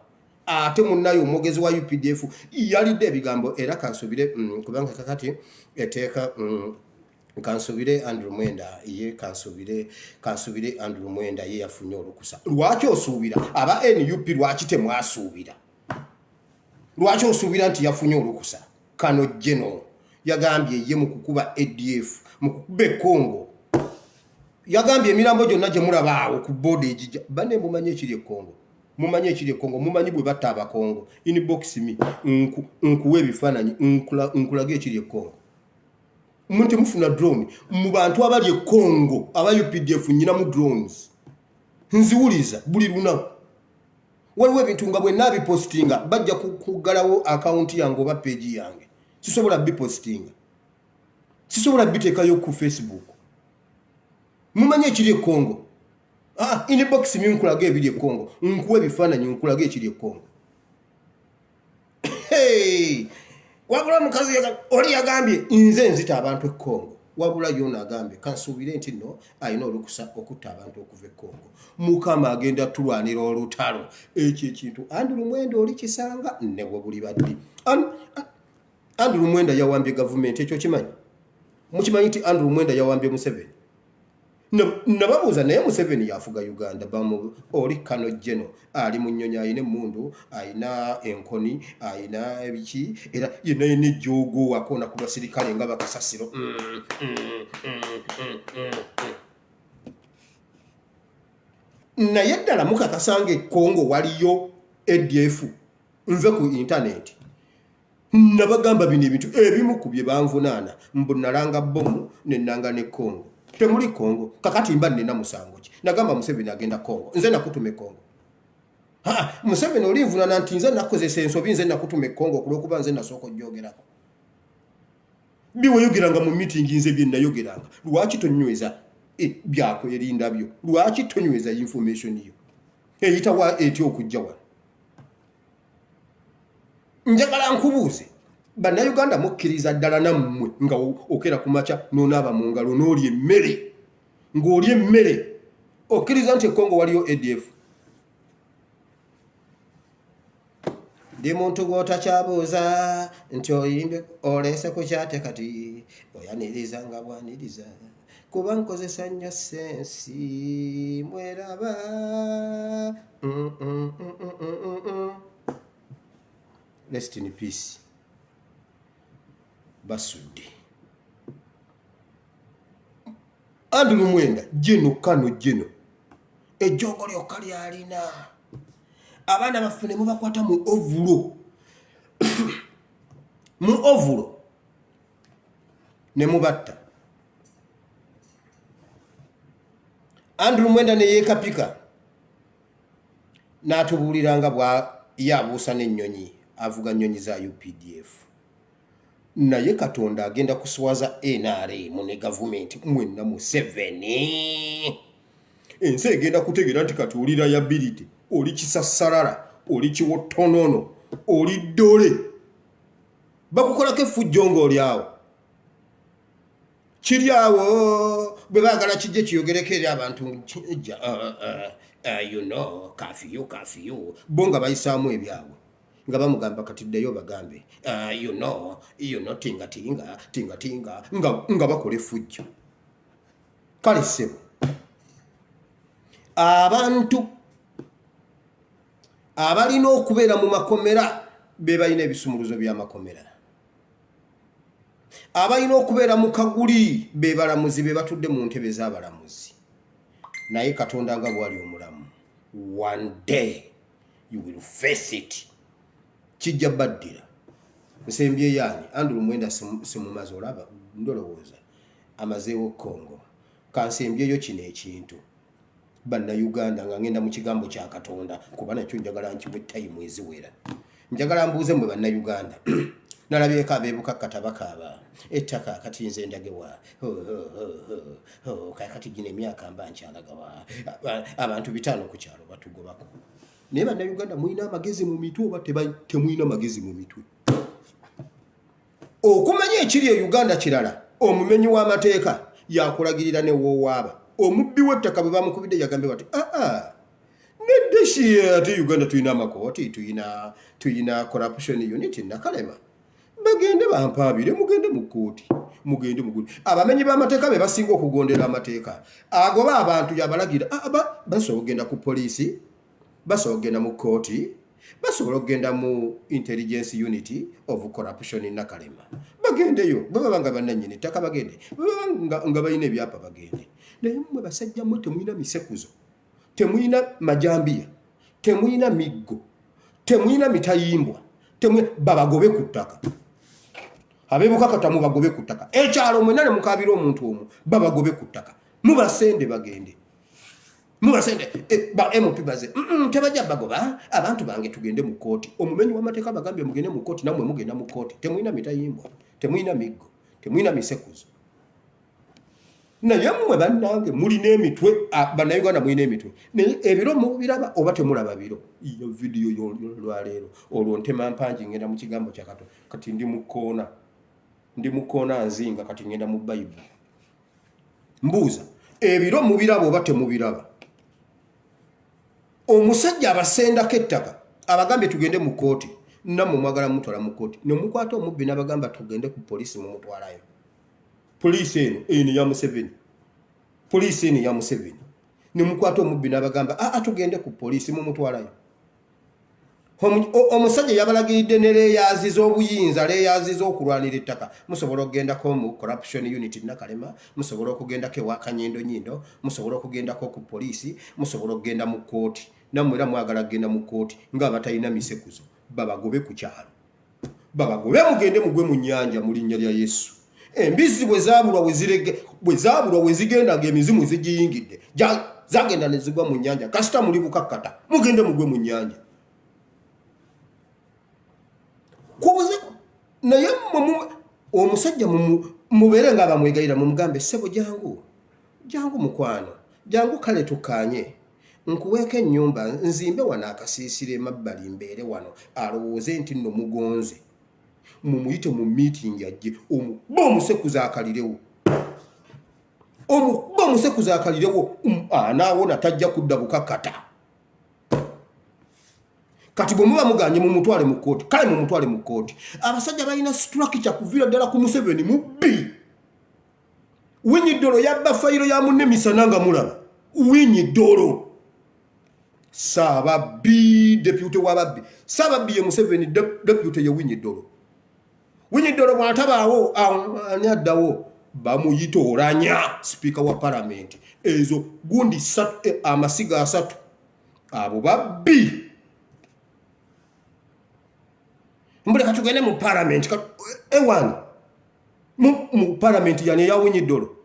Ate munnaye omwogezi wa UPDF yalidde ebigambo era kansubire kubanga kakati eteeka kansubire Andrew Mwenda ye kansubire kansubire Andrew Mwenda ye yafunye olukusa. Lwaki osuubira aba NUP? Lwaki temwasuubira? Lwaki osuubira nti yafunye olukusa? Kano jeno yagambye ye mu kukuba ADF, mu kukuba e Congo, yagambye emirambo gyonna gye mulaba awo ku booda egijja. Banne mumanyi ekiri e Congo, mumanyi ekiri e Congo, mumanyi bwe batta Abakongo. Inbox me nkuwa ebifaananyi nkulage ekiri e Congo. Mwe temufuna drone mu bantu abali e Congo aba UPDF? Nyinamu drones, nziwuliza buli lunaku. Waliwo ebintu nga bwe naabipositinga bajja kuggalawo akawunti yange oba page yange, sisobola bipositinga, sisobola biteekayo ku Facebook. Mumanyi ekiri e Congo? Ah, inbox me nkulaga ebiri e Congo, nkuwa ebifaananyi nkulaga ekiri e Congo. Hey! Wabula omukazi oli yagambye nze nzita abantu e Congo, wabula yono agambye kansuubire nti nno alina olukusa okutta abantu okuva e Congo. Mukama agenda tulwanira olutalo. Ekyo ekintu Andrew Mwenda oli kisanga ne bwe buli baddi. Andrew Mwenda yawambye gavumenti, ekyo kimanyi? Mukimanyi nti Andrew Mwenda yawambye Museveni? Nababuuza naye Museveni yafuga Uganda bamu oli kano jeno ali mu nnyonyi alina emmundu alina enkoni alina ebiki era yenna yenna ejjoogo akoona ku basirikale nga bakasasiro mm, mm, mm, naye ddala mukakasa nga e Congo waliyo ADF nve ku intaneti Nabagamba bino ebintu ebimu ku bye banvunaana mbu nalanga bbomu ne nnanga ne Congo. Temuli Congo. Kakati mba nnina musango ki? Nagamba Museveni agenda Congo. Nze nakutuma e Congo. Ha, Museveni olinvunaana nti nze nakozesa ensobi nze nakutuma e Congo ku lw'okuba nze nasooka ojjogerako. Bye wayogeranga mu mitingi nze bye nayogeranga. Lwaki tonyweza e, byakwerinda byo? Lwaki tonyweza information yo? Eyitawa etya okujja wano? Njagala nkubuuze bannayuganda mukkiriza ddala nammwe nga okera ku makya n'onaaba mu ngalo n'olya emmere ng'olya emmere okkiriza nti ekongo waliyo adf ndi muntu gw'otakyabuuza nti oyimbe oleese ku kyate kati oyaniriza nga bwaniriza kuba nkozesa nnyo sensi mweraba mm, mm, mm, rest in peace basudde Andrew Mwenda jeno kano jeno ejjoogo lyokka lyalina abaana baffe ne mubakwata mu ovulo mu ovulo ne mubatta Andrew Mwenda ne yeekapika n'atubuulira nga bwa ye abuusa n'ennyonyi avuga nnyonyi za UPDF naye Katonda agenda kuswaza NRM ne gavumenti mwenna Museveni ensi egenda kutegeera nti kati oli liability oli kisassalala oli kiwottonono oli ddole bakukolako effujjo ng'oli awo kiri awo bwe baagala kijje kiyogereko eri abantu uh, you know kafiyu kafiyu bo nga bayisaamu ebyabwe nga bamugamba kati ddayo bagambe you know you know tinga tinga tinga tinga nga, nga bakola effujjo kale ssebo abantu abalina okubeera mu makomera be balina ebisumuluzo by'amakomera abalina okubeera mu kaguli be balamuzi be batudde mu ntebe z'abalamuzi naye katonda nga bwali omulamu one day you will face it kijja baddira nsembye yaani andrew mwenda simumaze olaba ndolowooza amazeewo congo kansembyeyo kino ekintu Bannayuganda nga ngenda mu kigambo kya Katonda kuba nakyo njagala nkiwe tayimu eziwera. Njagala mbuuze mwe Bannayuganda nalabyeko abeebukakkata bakaaba ettaka kati nze ndagewa kakati gino emyaka mba nkyalagawa abantu bitaano ku kyalo batugobako naye Bannayuganda mulina amagezi mu mitwe oba temulina magezi mu mitwe? Okumanya ekiri e Uganda kirala, omumenyi w'amateeka yakulagirira ne woowaaba. Omubbi w'ettaka bwe bamukubidde yagambye bati aa nedda shi ate Uganda tulina amakooti tulina tulina corruption unit Nakalema bagende bampaabire mugende mu kkooti mugende mugende abamenyi b'amateeka be basinga okugondera amateeka agoba abantu yabalagira basobola okugenda ku poliisi basobola okugenda mu kkooti basobola okugenda mu intelligence unit of corruption nakalema bagendeyo bwebaba nga bananyini ttaka bagende bwebaba nga balina ebyapa bagende naye mmwe basajja mmwe temulina misekuzo temulina majambiya temulina miggo temulina mitayimbwa babagobe ku ttaka abebukakatamu bagobe ku ttaka ekyalo mwena ne mukabira omuntu omu babagobe ku ttaka mubasende bagende mubasende eh, ba mp baze tebajja bagoba abantu bange tugende mu kooti omumenyi w'amateeka bagambye mugende mu kooti nammwe mugenda mu kooti temulina mitayimbwa temulina miggo temulina misekuzo naye mmwe bannange mulina emitwe bannayuganda mulina emitwe naye ebiro mubiraba oba temulaba biro iyo vidiyo yolwaleero olwo ntema mpangi ngenda mu kigambo kya kato kati ndi mu koona ndi mu koona nzinga kati ngenda mu bayibuli mbuuza ebiro mubiraba oba temubiraba omusajja abasendako ettaka abagambye tugende mu kkooti nammwe mwagala mutwala mu kkooti nemukwata omubbi nabagamba tugende ku poliisi mumutwalayo poliisi eno eno ya museveni Poliisi eno ya Museveni ne mukwata omubbi n'abagamba aa tugende ku poliisi, mumutwalayo. Omusajja yabalagiridde ne layers z'obuyinza, layers z'okulwanira ettaka. Musobola okugendako mu corruption unit Nakalema, musobola okugendako ewa Kanyindo Nyindo, musobola okugendako ku poliisi, musobola okugenda mu kkooti. Nammwe era mwagala kugenda mu kkooti ng'abatalina misekuzo. Babagobe ku kyalo, babagobe, mugende mugwe mu nnyanja mu linnya lya Yesu. Embizzi bwe zaabulwa bwe zaabulwa we zigenda ng'emizimu zigiyingidde, zagenda ne zigwa mu nnyanja. Kasita muli bukakkata, mugende mugwe mu nnyanja kubuze. Naye mmwe omusajja mubeere nga abamwegayira, mumugambe, "Ssebo, jangu, jangu mukwano, jangu, kale tukkaanye, nkuweeko ennyumba, nzimbe wano akasiisira emabbali, mbeere wano." Alowooze nti nno mugonze. Mumuyite mu meeting ajje, omukuba omusekuza akalirewo, omukuba omusekuza akalirewo. Anaawona, tajja kudda bukakkata. Kati bwe muba muganye, mumutwale mu kkooti. Kale mumutwale mu kkooti. Abasajja balina structure kuviira ddala ku Museveni mubbi. Winyi Ddolo yabba fayiro ya munne misana nga mulaba. Winyi Ddolo saababbi, deputy w'ababbi, saababbi ye Museveni, deputy ye Winyi Ddolo. Winyi Ddolo bw'atabaawo, ani addawo? Bamuyita Olanya, sipiika wa palamenti. Ezo gundi amasiga asatu, abo babbi. Mbuleka tugende mu palamenti ewani, mu palamenti yani eya Winyi Ddolo,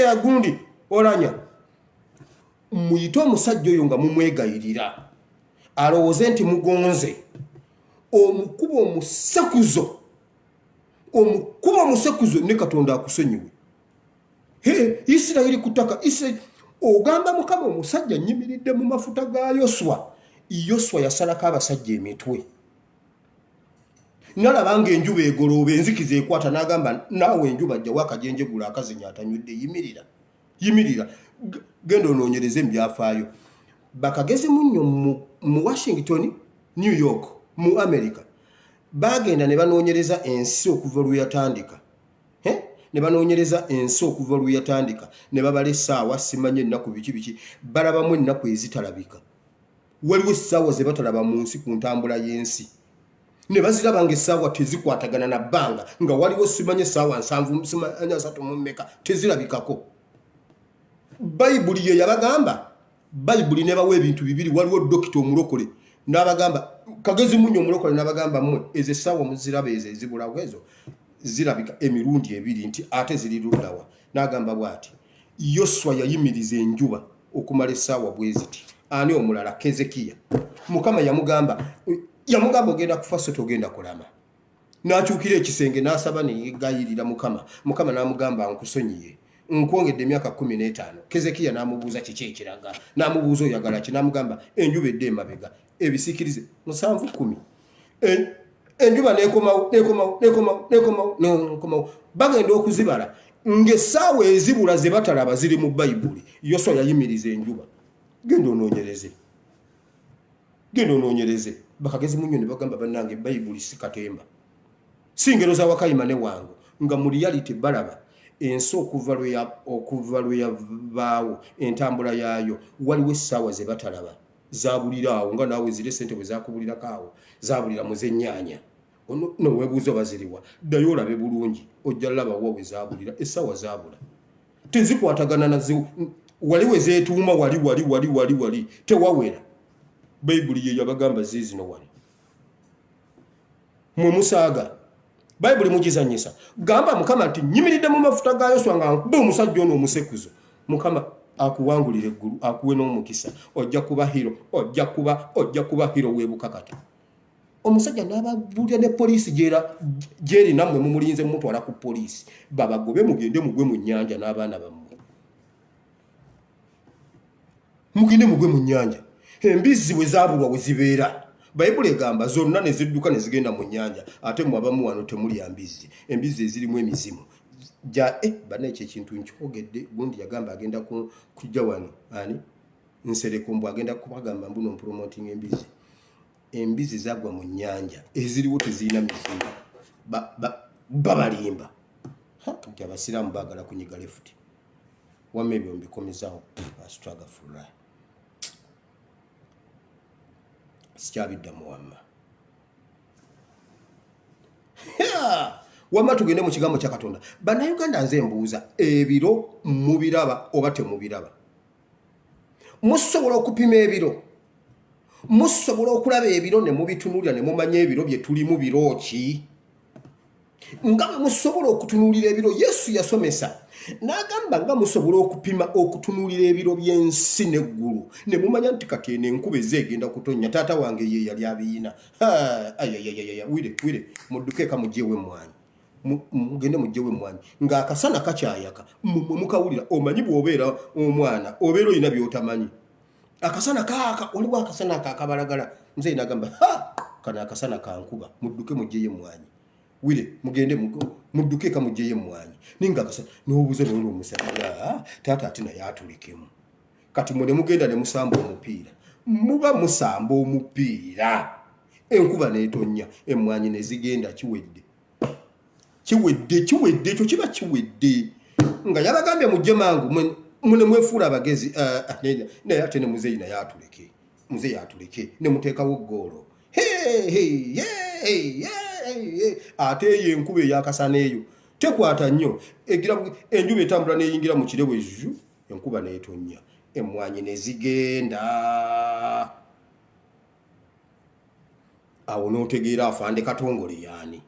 agundi Olanya. Muyite omusajja oyo nga mumwegayirira, alowooze nti mugonze. Omukuba omusekuzo, omukuba omusekuzo, ne Katonda akusonyiwe. Isirayiri ku ttaka, Isirayiri ogamba Mukama, omusajja nyimiridde mu mafuta ga Yoswa. Yoswa yasalako abasajja emitwe, nalaba nga enjuba egolooba, enzikiza ekwata, n'agamba, "Naawe enjuba, jjawo akajenjegula akazinya atanywedde, yimirira, yimirira." Genda onoonyereze mu byafaayo. Bakagezi munnyo mu Washington, New York, mu America, bagenda ne banoonyereza ensi okuva lwe yatandika. Ne banoonyereza ensi okuva lwe yatandika, ne babala essaawa, simanyi ennaku, biki biki. Balabamu ennaku ezitalabika. Waliwo essaawa ze batalaba mu nsi, ku ntambula y'ensi, ne baziraba nga essaawa tezikwatagana na bbanga, nga waliwo simanyi essaawa 70, simanyi 30 mu mmeka, tezirabikako. Bayibuli ye yabagamba. Bayibuli nebawa ebintu bibiri. Waliwo dokita omulokole n'abagamba, kagezi munyo omulokole n'abagamba, "Mmwe ezo essaawa muziraba, ezo ezibulawo, ezo zirabika emirundi ebiri, nti ate ziri luddawa?" N'agamba bw'ati, "Yoswa yayimiriza enjuba okumala essaawa bwe ziti. Ani omulala? Kezekiya. Mukama yamugamba, 'Ogenda kufa so togenda kulama.' N'akyukira ekisenge n'asaba neyegayirira Mukama. Mukama n'amugamba, 'Nkusonyiye, nkwongedde emyaka 15.' Kezekiya n'amubuuza kiki ekiraga, n'amubuuza, 'Oyagala ki?' N'amugamba, 'Enjuba edde emabega ebisiikirize 7 10.' Enjuba nekomawo, nekomawo, nekomawo, nekomawo, nekomawo. Bagenda okuzibala ng'essaawa ezibula ze batalaba ziri mu Bayibuli. Yoswa yayimiriza enjuba. Genda onoonyereze, genda onoonyereze. Bakagezi munyo ne bagamba, "Bannange, Bayibuli si katemba, si ngero za Wakayima ne Wango." Nga mu reality balaba ensi okuva lwe yavaawo, entambula yaayo, waliwo essaawa ze batalaba, zabulira awo, nga naawe ziri esente bwe zakubulirako awo, zabulira mu zennyanya. Noweebuuza oba ziriwa. Ddayo olabe bulungi, ojja laba wa we zabulira. Essaawa zabula, tezikwatagana nazi. Wali we zeetuuma, wali wali wali wali wali tewawera. Bayibuli ye yabagamba, ziizino wano. Mwe musaaga Bayibuli, mugizanyisa. Gamba Mukama nti, "Nyimiridde mu mafuta ga Yoswa nga nkuba omusajja ono omusekuzo." Mukama akuwangulira eggulu, akuwe n'omukisa. Ojja kuba hero, ojja kuba hero weebuka. Kati omusajja n'ababuulira ne poliisi gyeri, nammwe mumulinze mumutwala ku poliisi. Babagobe, mugende mugwe mu nnyanja n'abaana bammwe, mugende mugwe mu nnyanja. Embizzi bwe zaabulwa we zibeera, Bayibuli egamba zonna ne zidduka ne zigenda mu nnyanja. Ate mmwe abamu wano temulya mbizzi, embizzi ezirimu emizimu ja bana. Ekyo ekintu nkyogedde. Gundi yagamba agenda kujja wano, ani, Nsereko, mbu agenda kubagamba mbuno mpromoting embizzi. Embizi zagwa mu nnyanja, eziriwo tezirina mizimu. Babalimba. Kati abasiraamu baagala kunyiga left. Wamma ebyo mbikomezawo. Astragafula sikyabiddamu. Wamma, wamma tugende mu kigambo kya Katonda. Bannayuganda, nze mbuuza, ebiro mubiraba oba temubiraba? Musobola okupima ebiro? Musobola okulaba ebiro ne mubitunuulira ne mumanya ebiro bye tulimu biro ki? Nga bwe musobola okutunuulira ebiro, Yesu yasomesa n'agamba nga musobola okupima, okutunuulira ebiro by'ensi n'eggulu ne mumanya nti kati eno enkuba eza egenda kutonnya. Taata wange ye yali abiyina. Ayayayaya, wire wire, mudduke eka mugyewo emmwanyi, mugende mugyewo emmwanyi ng'akasana kakyayaka. Mumwe mukawulira. Omanyi bw'obeera omwana obeera olina by'otamanyi. Akasana kaaka, waliwo akasana ako akabalagala. Nze nagamba, ha, kano akasana kankuba, mudduke mugyeyo emmwanyi. Wire, mugende mudduke eka mugyeyo emmwanyi. Ninga akasana n'obuuza nolwo omusana, taata ate naye atulekemu. Kati mwe ne mugenda ne musamba omupiira, muba musamba omupiira, enkuba n'etonnya, emmwanyi ne zigenda. Kiwedde, kiwedde, kiwedde. Ekyo kiba kiwedde nga yabagambye mujje mangu. Mune mwefuula abagezi, naye ate ne muzeeyi naye atuleke, muzeeyi atuleke, ne muteekawo goolo. Ate eyo enkuba eyakasana eyo tekwata nnyo, egira enjuba etambula neyingira mu kirewo ezu, enkuba netonnya, emmwanyi ne zigenda. Awo n'otegeera afande Katongole yaani.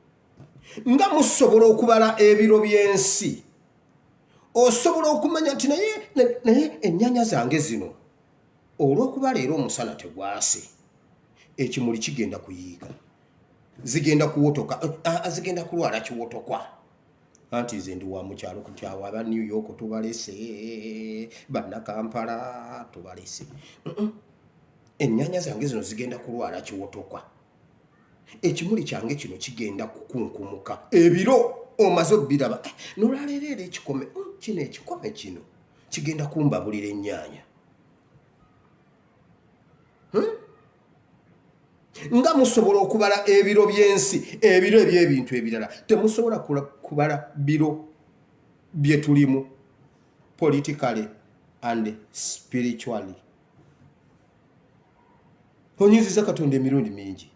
Nga musobola okubala ebiro by'ensi, osobola okumanya nti naye naye ennyanya zange zino, olw'okuba leero omusana tegwase, ekimuli kigenda kuyiika, zigenda kuwotoka, zigenda kulwala kiwotokwa. Anti nze ndi wa mukyalo kuti awo aba New York tubalese, Bannakampala tubalese. Ennyanya zange zino zigenda kulwala kiwotokwa, ekimuli kyange kino kigenda kukunkumuka. Ebiro omaze obiraba. Eh, nolwaleero era ekikome, kino ekikome kino kigenda kumbabulira ennyaanya. Nga musobola okubala ebiro by'ensi, ebiro eby'ebintu ebirala, temusobola kubala biro bye tulimu politically and spiritually? Onyiziza Katonda emirundi mingi,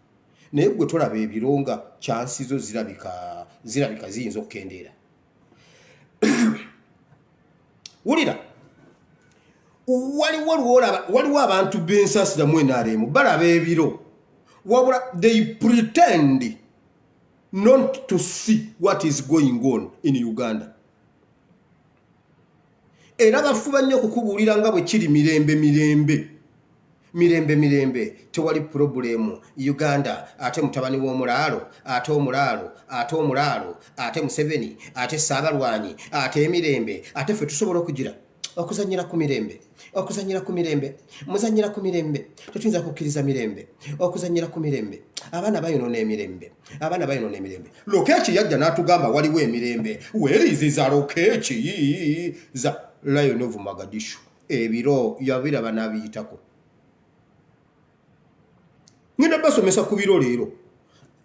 naye gwe tolaba ebiro nga chances zo zirabika ziyinza okukendeera. Wulira, waliwo lwolaba waliwo abantu b'ensaasira mu NRM balaba ebiro, wabula they pretend not to see what is going on in Uganda. Era bafuba nnyo okukubuulira nga bwe kiri mirembe, mirembe, mirembe, mirembe, tewali problem Uganda. Ate mutabani w'omulaalo, ate omulaalo, ate omulaalo, ate Museveni, ate Saabalwanyi, ate emirembe, ate ffe tusobola okugira okuzanyira ku mirembe, okuzanyira ku mirembe, muzanyira ku mirembe, tetuyinza kukkiriza mirembe, okuzanyira ku mirembe, abaana bayonoona emirembe, abaana bayonoona emirembe. Lokeki yajja n'atugamba waliwo emirembe. Weriziza Lokeki za Lion of Magadishu. Ebiro yabiraba n'abiyitako. Ngenda basomesa ku biro leero.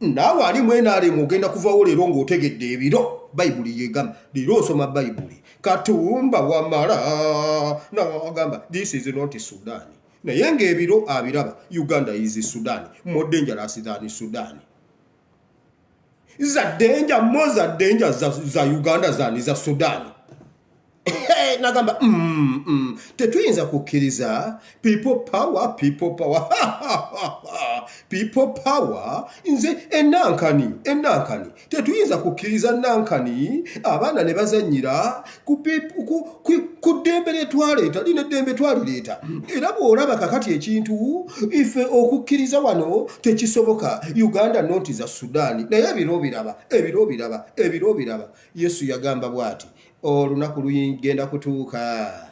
Naawe ali mu NRM ogenda kuvawo leero ng'otegedde ebiro Bayibuli yegamba. Leero osoma Bayibuli. Katumba Wamala nagamba, "This is not Sudan," naye ng'ebiro abiraba. Uganda is Sudan, more dangerous than Sudan. Za danger mo, za danger za Uganda zani za Sudan. Nagamba, tetuyinza kukkiriza people power, people power, people power. Nze enankani, enankani, tetuyinza kukkiriza nankani abaana ne bazanyira ku ddembe lye twaleeta. Lino eddembe twalireeta, era bw'olaba kakati ekintu ife okukkiriza wano tekisoboka. Uganda not za Sudaani, naye ebiro biraba, ebiro biraba, ebiro biraba. Yesu yagamba bw'ati, olunaku lugenda kutuuka,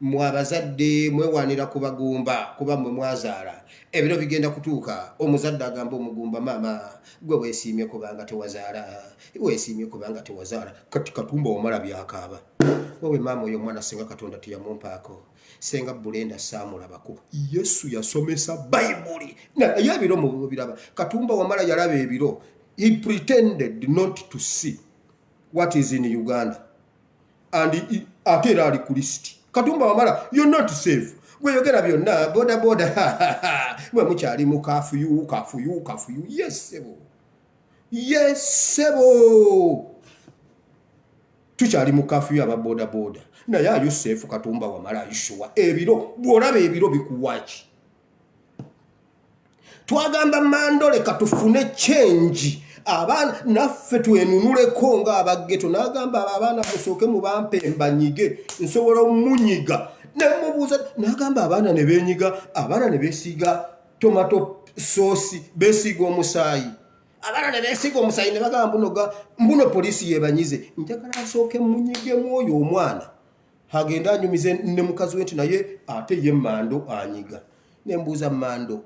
mwe abazadde mwewaanira ku bagumba kuba mmwe mwazaala. Ebiro bigenda kutuuka omuzadde agamba omugumba, "Maama gwe weesiimye kubanga tewazaala, weesiimye kubanga tewazaala." Kati Katumba Wamala byakaaba, "Wewe maama, oyo omwana singa Katonda teyamumpaako, senga bulenda saamulabako." Yesu yasomesa Bayibuli, naye ebiro mubiraba. Katumba Wamala yalaba ebiro. He pretended not to see what is in Uganda and Ate era ali ku lisiti. Katumba Wamala, you're not safe. Gweyogera byonna boda boda mwe mukyali mu kafuyu kafuyu kafuyu. Yes sebo, yes sebo, tukyali mu kafuyu aba boda boda. Naye are you safe, Katumba Wamala? Are you sure? Ebiro bw'olaba ebiro bikuwaki? Twagamba Mando, leka tufune change, abaana naffe twenunuleko ng'abaggeto. N'agamba, abo abaana musooke mubampe mbanyige, nsobola omunyiga. Nemubuuza, n'agamba abaana ne beenyiga, abaana ne beesiiga tomato sauce, beesiiga omusaayi, abaana ne beesiiga omusaayi, ne bagamba mbuno mbuno poliisi yebanyize. Njagala asooke munyigemu oyo omwana, agende anyumize ne mukazi we nti naye ate ye Mando anyiga. Nembuuza Mando,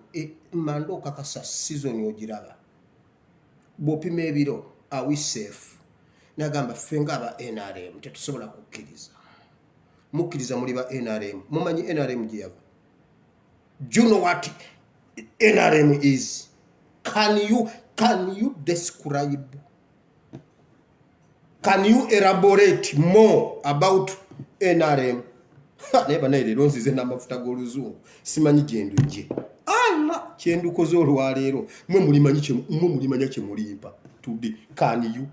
Mando, okakasa season ogiraba bw'opima ebiro, are we safe? Nagamba ffe nga aba NRM tetusobola kukkiriza. Mukkiriza muli ba NRM, mumanyi NRM gye yava? Do you know what NRM is? Can you describe, can you elaborate more about NRM? Naye banaye leero nzize n'amafuta g'oluzungu, simanyi gyendujje. Ala kyendukoze olwaleero, mwe mulimanyi, mwe mulimanya kyemulimpa today. Can you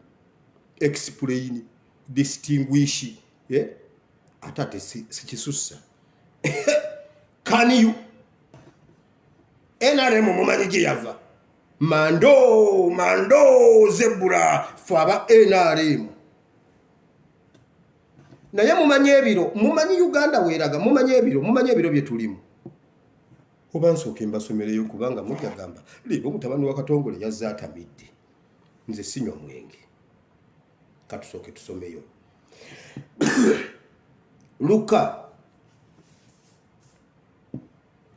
explain, distinguish, yeah? Ate ate sikisussa. Can you, NRM mumanyi gye yava? Mando, Mando zebura, fe aba NRM. Naye mumanyi ebiro, mumanyi Uganda weeraga, mumanyi ebiro, mumanyi ebiro bye tulimu? Oba nsooke mbasomereyo, kubanga mujja gamba leero mutabani wa Katongole yazze atamidde. Nze sinywa mwenge. Katusooke tusomeyo Luka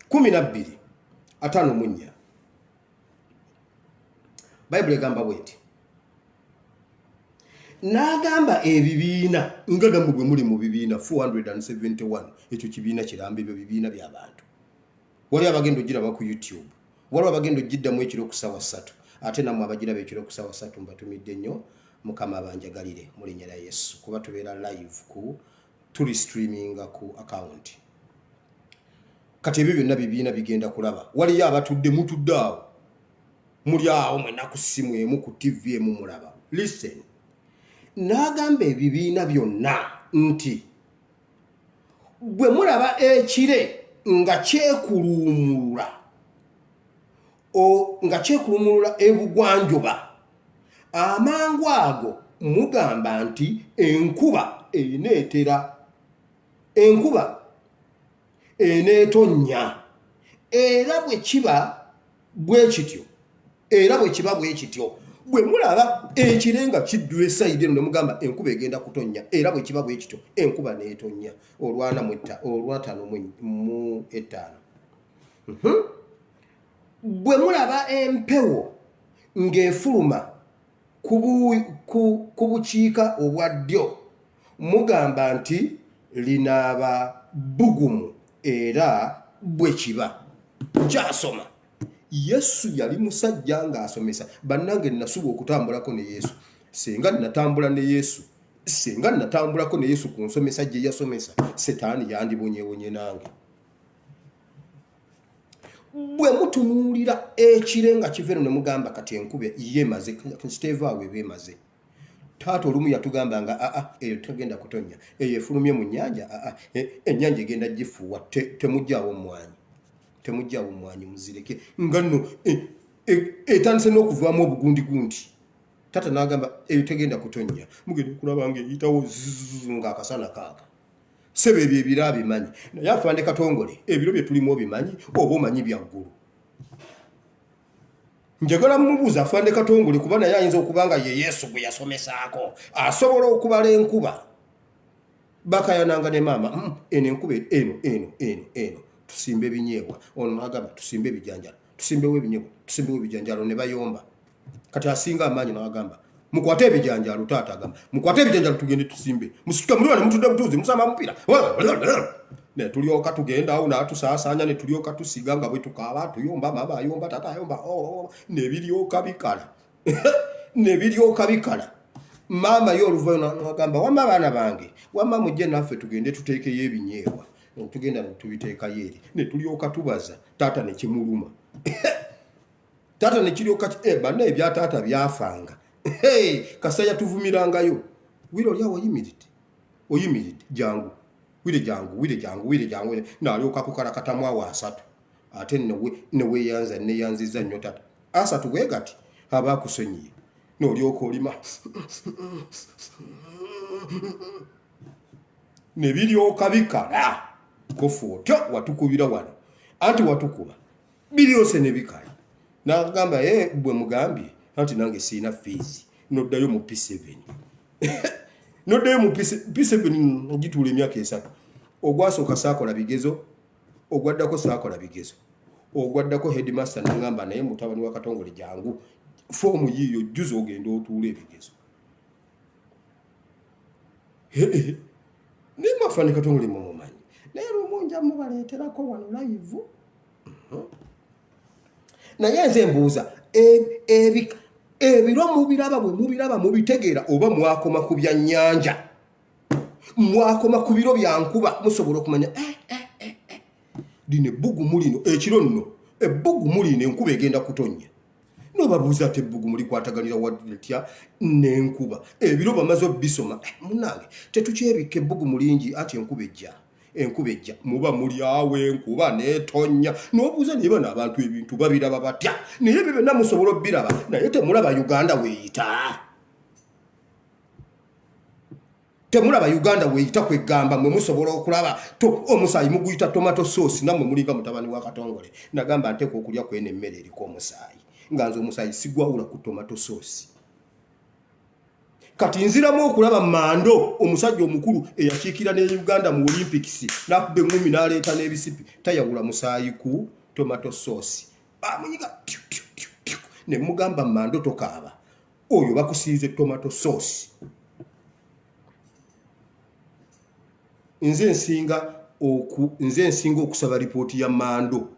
12:54. Bayibuli egamba bweti, n'agamba ebibiina nga nammwe bwe muli mu bibiina 471, ekyo kibiina kiramba, ebyo bibiina by'abantu. Wali abagenda ogiraba ku YouTube, waliwo abagenda ogiddamu ekiro ku ssaawa 3. Ate nammwe abagiraba ekiro ku ssaawa 3, mbatumidde nnyo. Mukama abanjagalire mu linnya lya Yesu, kuba tubeera live ku tuli streaminga ku account. Kati ebyo byonna bibiina bigenda kulaba. Waliyo abatudde, mutudde awo, muli awo mwena ku ssimu emu, ku TV emu mulaba. Listen, n'agamba ebibiina byonna nti bwe mulaba ekire nga kyekuluumulula nga kyekulumulula ebugwanjuba, amangu ago mugamba nti enkuba eneetera, enkuba eneetonnya. Era bwe kiba bwe kityo, era bwe kiba bwe kityo. Bwe mulaba ekire nga kiddula e side eno, ne mugamba enkuba egenda kutonnya, era bwe kiba bwe kityo, enkuba n'etonnya. Olwana olwataano mu etaano. Bwe mulaba empewo ng'efuluma ku bukiika obwa ddyo, mugamba nti linaaba bbugumu, era bwe kiba. Nkyasoma. Yesu yali musajja ng'asomesa. Bannange, nasuba okutambulako ne Yesu. Singa natambula ne Yesu, singa natambulako ne Yesu ku nsomesa gye yasomesa, Setaani yandibonyewonye nange. Bwe mutunuulira ekire nga kiva eno, ne mugamba kati enkuba ye emaze, kiteevaawo eba emaze. Taata olumu yatugamba nga aa, eyo tegenda kutonnya, eyo efulumye mu nnyanja, aa, ennyanja egenda gifuuwa, temugyawo mwanyi, temugyawo mwanyi, muzireke. Nga nno etandise n'okuvaamu obugundigundi, taata n'agamba eyo tegenda kutonnya. Mugenda okulaba nga eyitawo ng'akasana kaaka. Sebo, ebyo ebiro abimanyi. Naye afande Katongole, ebiro bye tulimu obimanyi oba omanyi byaggulu? Njagala mumubuuza afande Katongole, kuba naye ayinza okuba nga ye Yesu gwe yasomesaako, asobola okubala enkuba. Bakayananga ne maama, eno enkuba eno eno eno eno, tusimbe ebinyeebwa." Ono nagamba, "Tusimbe ebijanjalo, tusimbewo ebinyeebwa, tusimbewo ebijanjalo." Ne bayomba. Kati asinga amaanyi nagamba, "Mukwate ebijanjalo." Taata agamba, "Mukwate ebijanjalo, tugende tusimbe." Musituke, muli wano mutudde butuuzi, musamba mupiira. Ne tulyoka tugenda awo, n'atusaasaanya, ne tulyoka tusiga nga bwe tukaaba, tuyomba, maama ayomba, taata ayomba, oh, oh, ne biryoka bikala, ne biryoka bikala. Maama ye oluvayo nagamba, wamma abaana bange, wamma mujje naffe tugende tuteekeyo ebinyeebwa. Tugenda netubiteekayo eri, ne tulyoka tubaza taata, nekimuluma taata, nekiryoka eh, banna ebya taata byafanga. Kasa yatuvumirangayo. Wire oli awo oyimiridde, oyimiridde, jangu wire, jangu wire, jangu wire, jangu. Nalyoka kukalakatamu awo 30, ate neweyanza, neyanziza nnyo taata, 30 bwe gati aba akusonyiye, n'olyoka olima ne biryoka bikala. Kofu otyo watukubira wano, anti watukuba biryose ne bikala. Nagamba, e bwe mugambye anti nange siina fees. Noddayo mu P7, noddayo mu P7, gituula emyaka 3. Ogwasooka saakola bigezo, ogwaddako saakola bigezo, ogwaddako headmaster nagamba, naye mutabani wa Katongole, jangu, foomu yiiyo, jjuza ogenda otuula ebigezo. Naye mwafani Katongole mumumanyi, naye lumu nja mubaleeterako wano live. Naye nze mbuuza, ebiro mubiraba? Bwe mubiraba mubitegeera, oba mwakoma ku byannyanja, mwakoma ku biro byankuba? Musobola okumanya eh, eh, eh, lino ebbugumu lino ekiro nno, ebbugumu lino, enkuba egenda kutonnya? Nobabuuza ati ebbugumu likwataganira watya n'enkuba? Ebiro bamaze obisoma. Munange, tetukyebikka, ebbugumu lingi, anti enkuba ejja, enkuba ejja. Muba muli awo, enkuba netonnya, n'obuuza, naye bano abantu ebintu babiraba batya? Naye ebyo byonna musobola obiraba, naye temulaba Uganda weeyita, temulaba Uganda weeyita. Kwegamba mwe musobola okulaba omusaayi muguyita tomato sauce. Nammwe mulinga mutabani wa Katongole, nagamba nteeka okulya kweno emmere eriko omusaayi, nga nze omusaayi sigwawula ku tomato sauce. Kati nziramu okulaba Mando, omusajja omukulu eyakiikira ne Uganda mu Olympics, n'akuba eŋŋumi n'aleeta n'ebisipi, tayawula musaayi ku tomato sauce. Bamunyiga ne mugamba, Mando, tokaaba, oyo bakusiize tomato sauce. Nze nsinga okusaba ripooti ya Mando,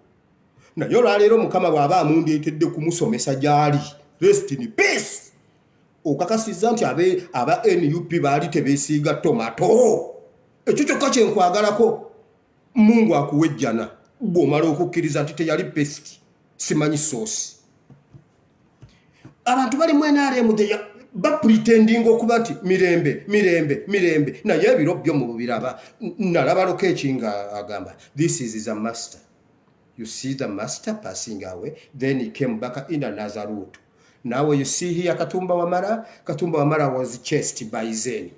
naye olwaleero Mukama bw'aba amundeetedde kumusomesa gy'ali. Rest in peace. Okakasizza nti aba NUP baali tebeesiiga tomato. Ekyo kyokka kyenkwagalako. Mungu akuwa ejjana bw'omala okukkiriza nti teyali paste, simanyi sauce. Abantu bali mu NRM bapretendinga okuba nti mirembe, mirembe, mirembe, naye ebiro byo mu bubiraba. Nalaba Lokech nga agamba, "This is the master. You see the master passing away, then he came back in another route. Now you see here Katumba Wamala. Katumba Wamala was chased by Zen.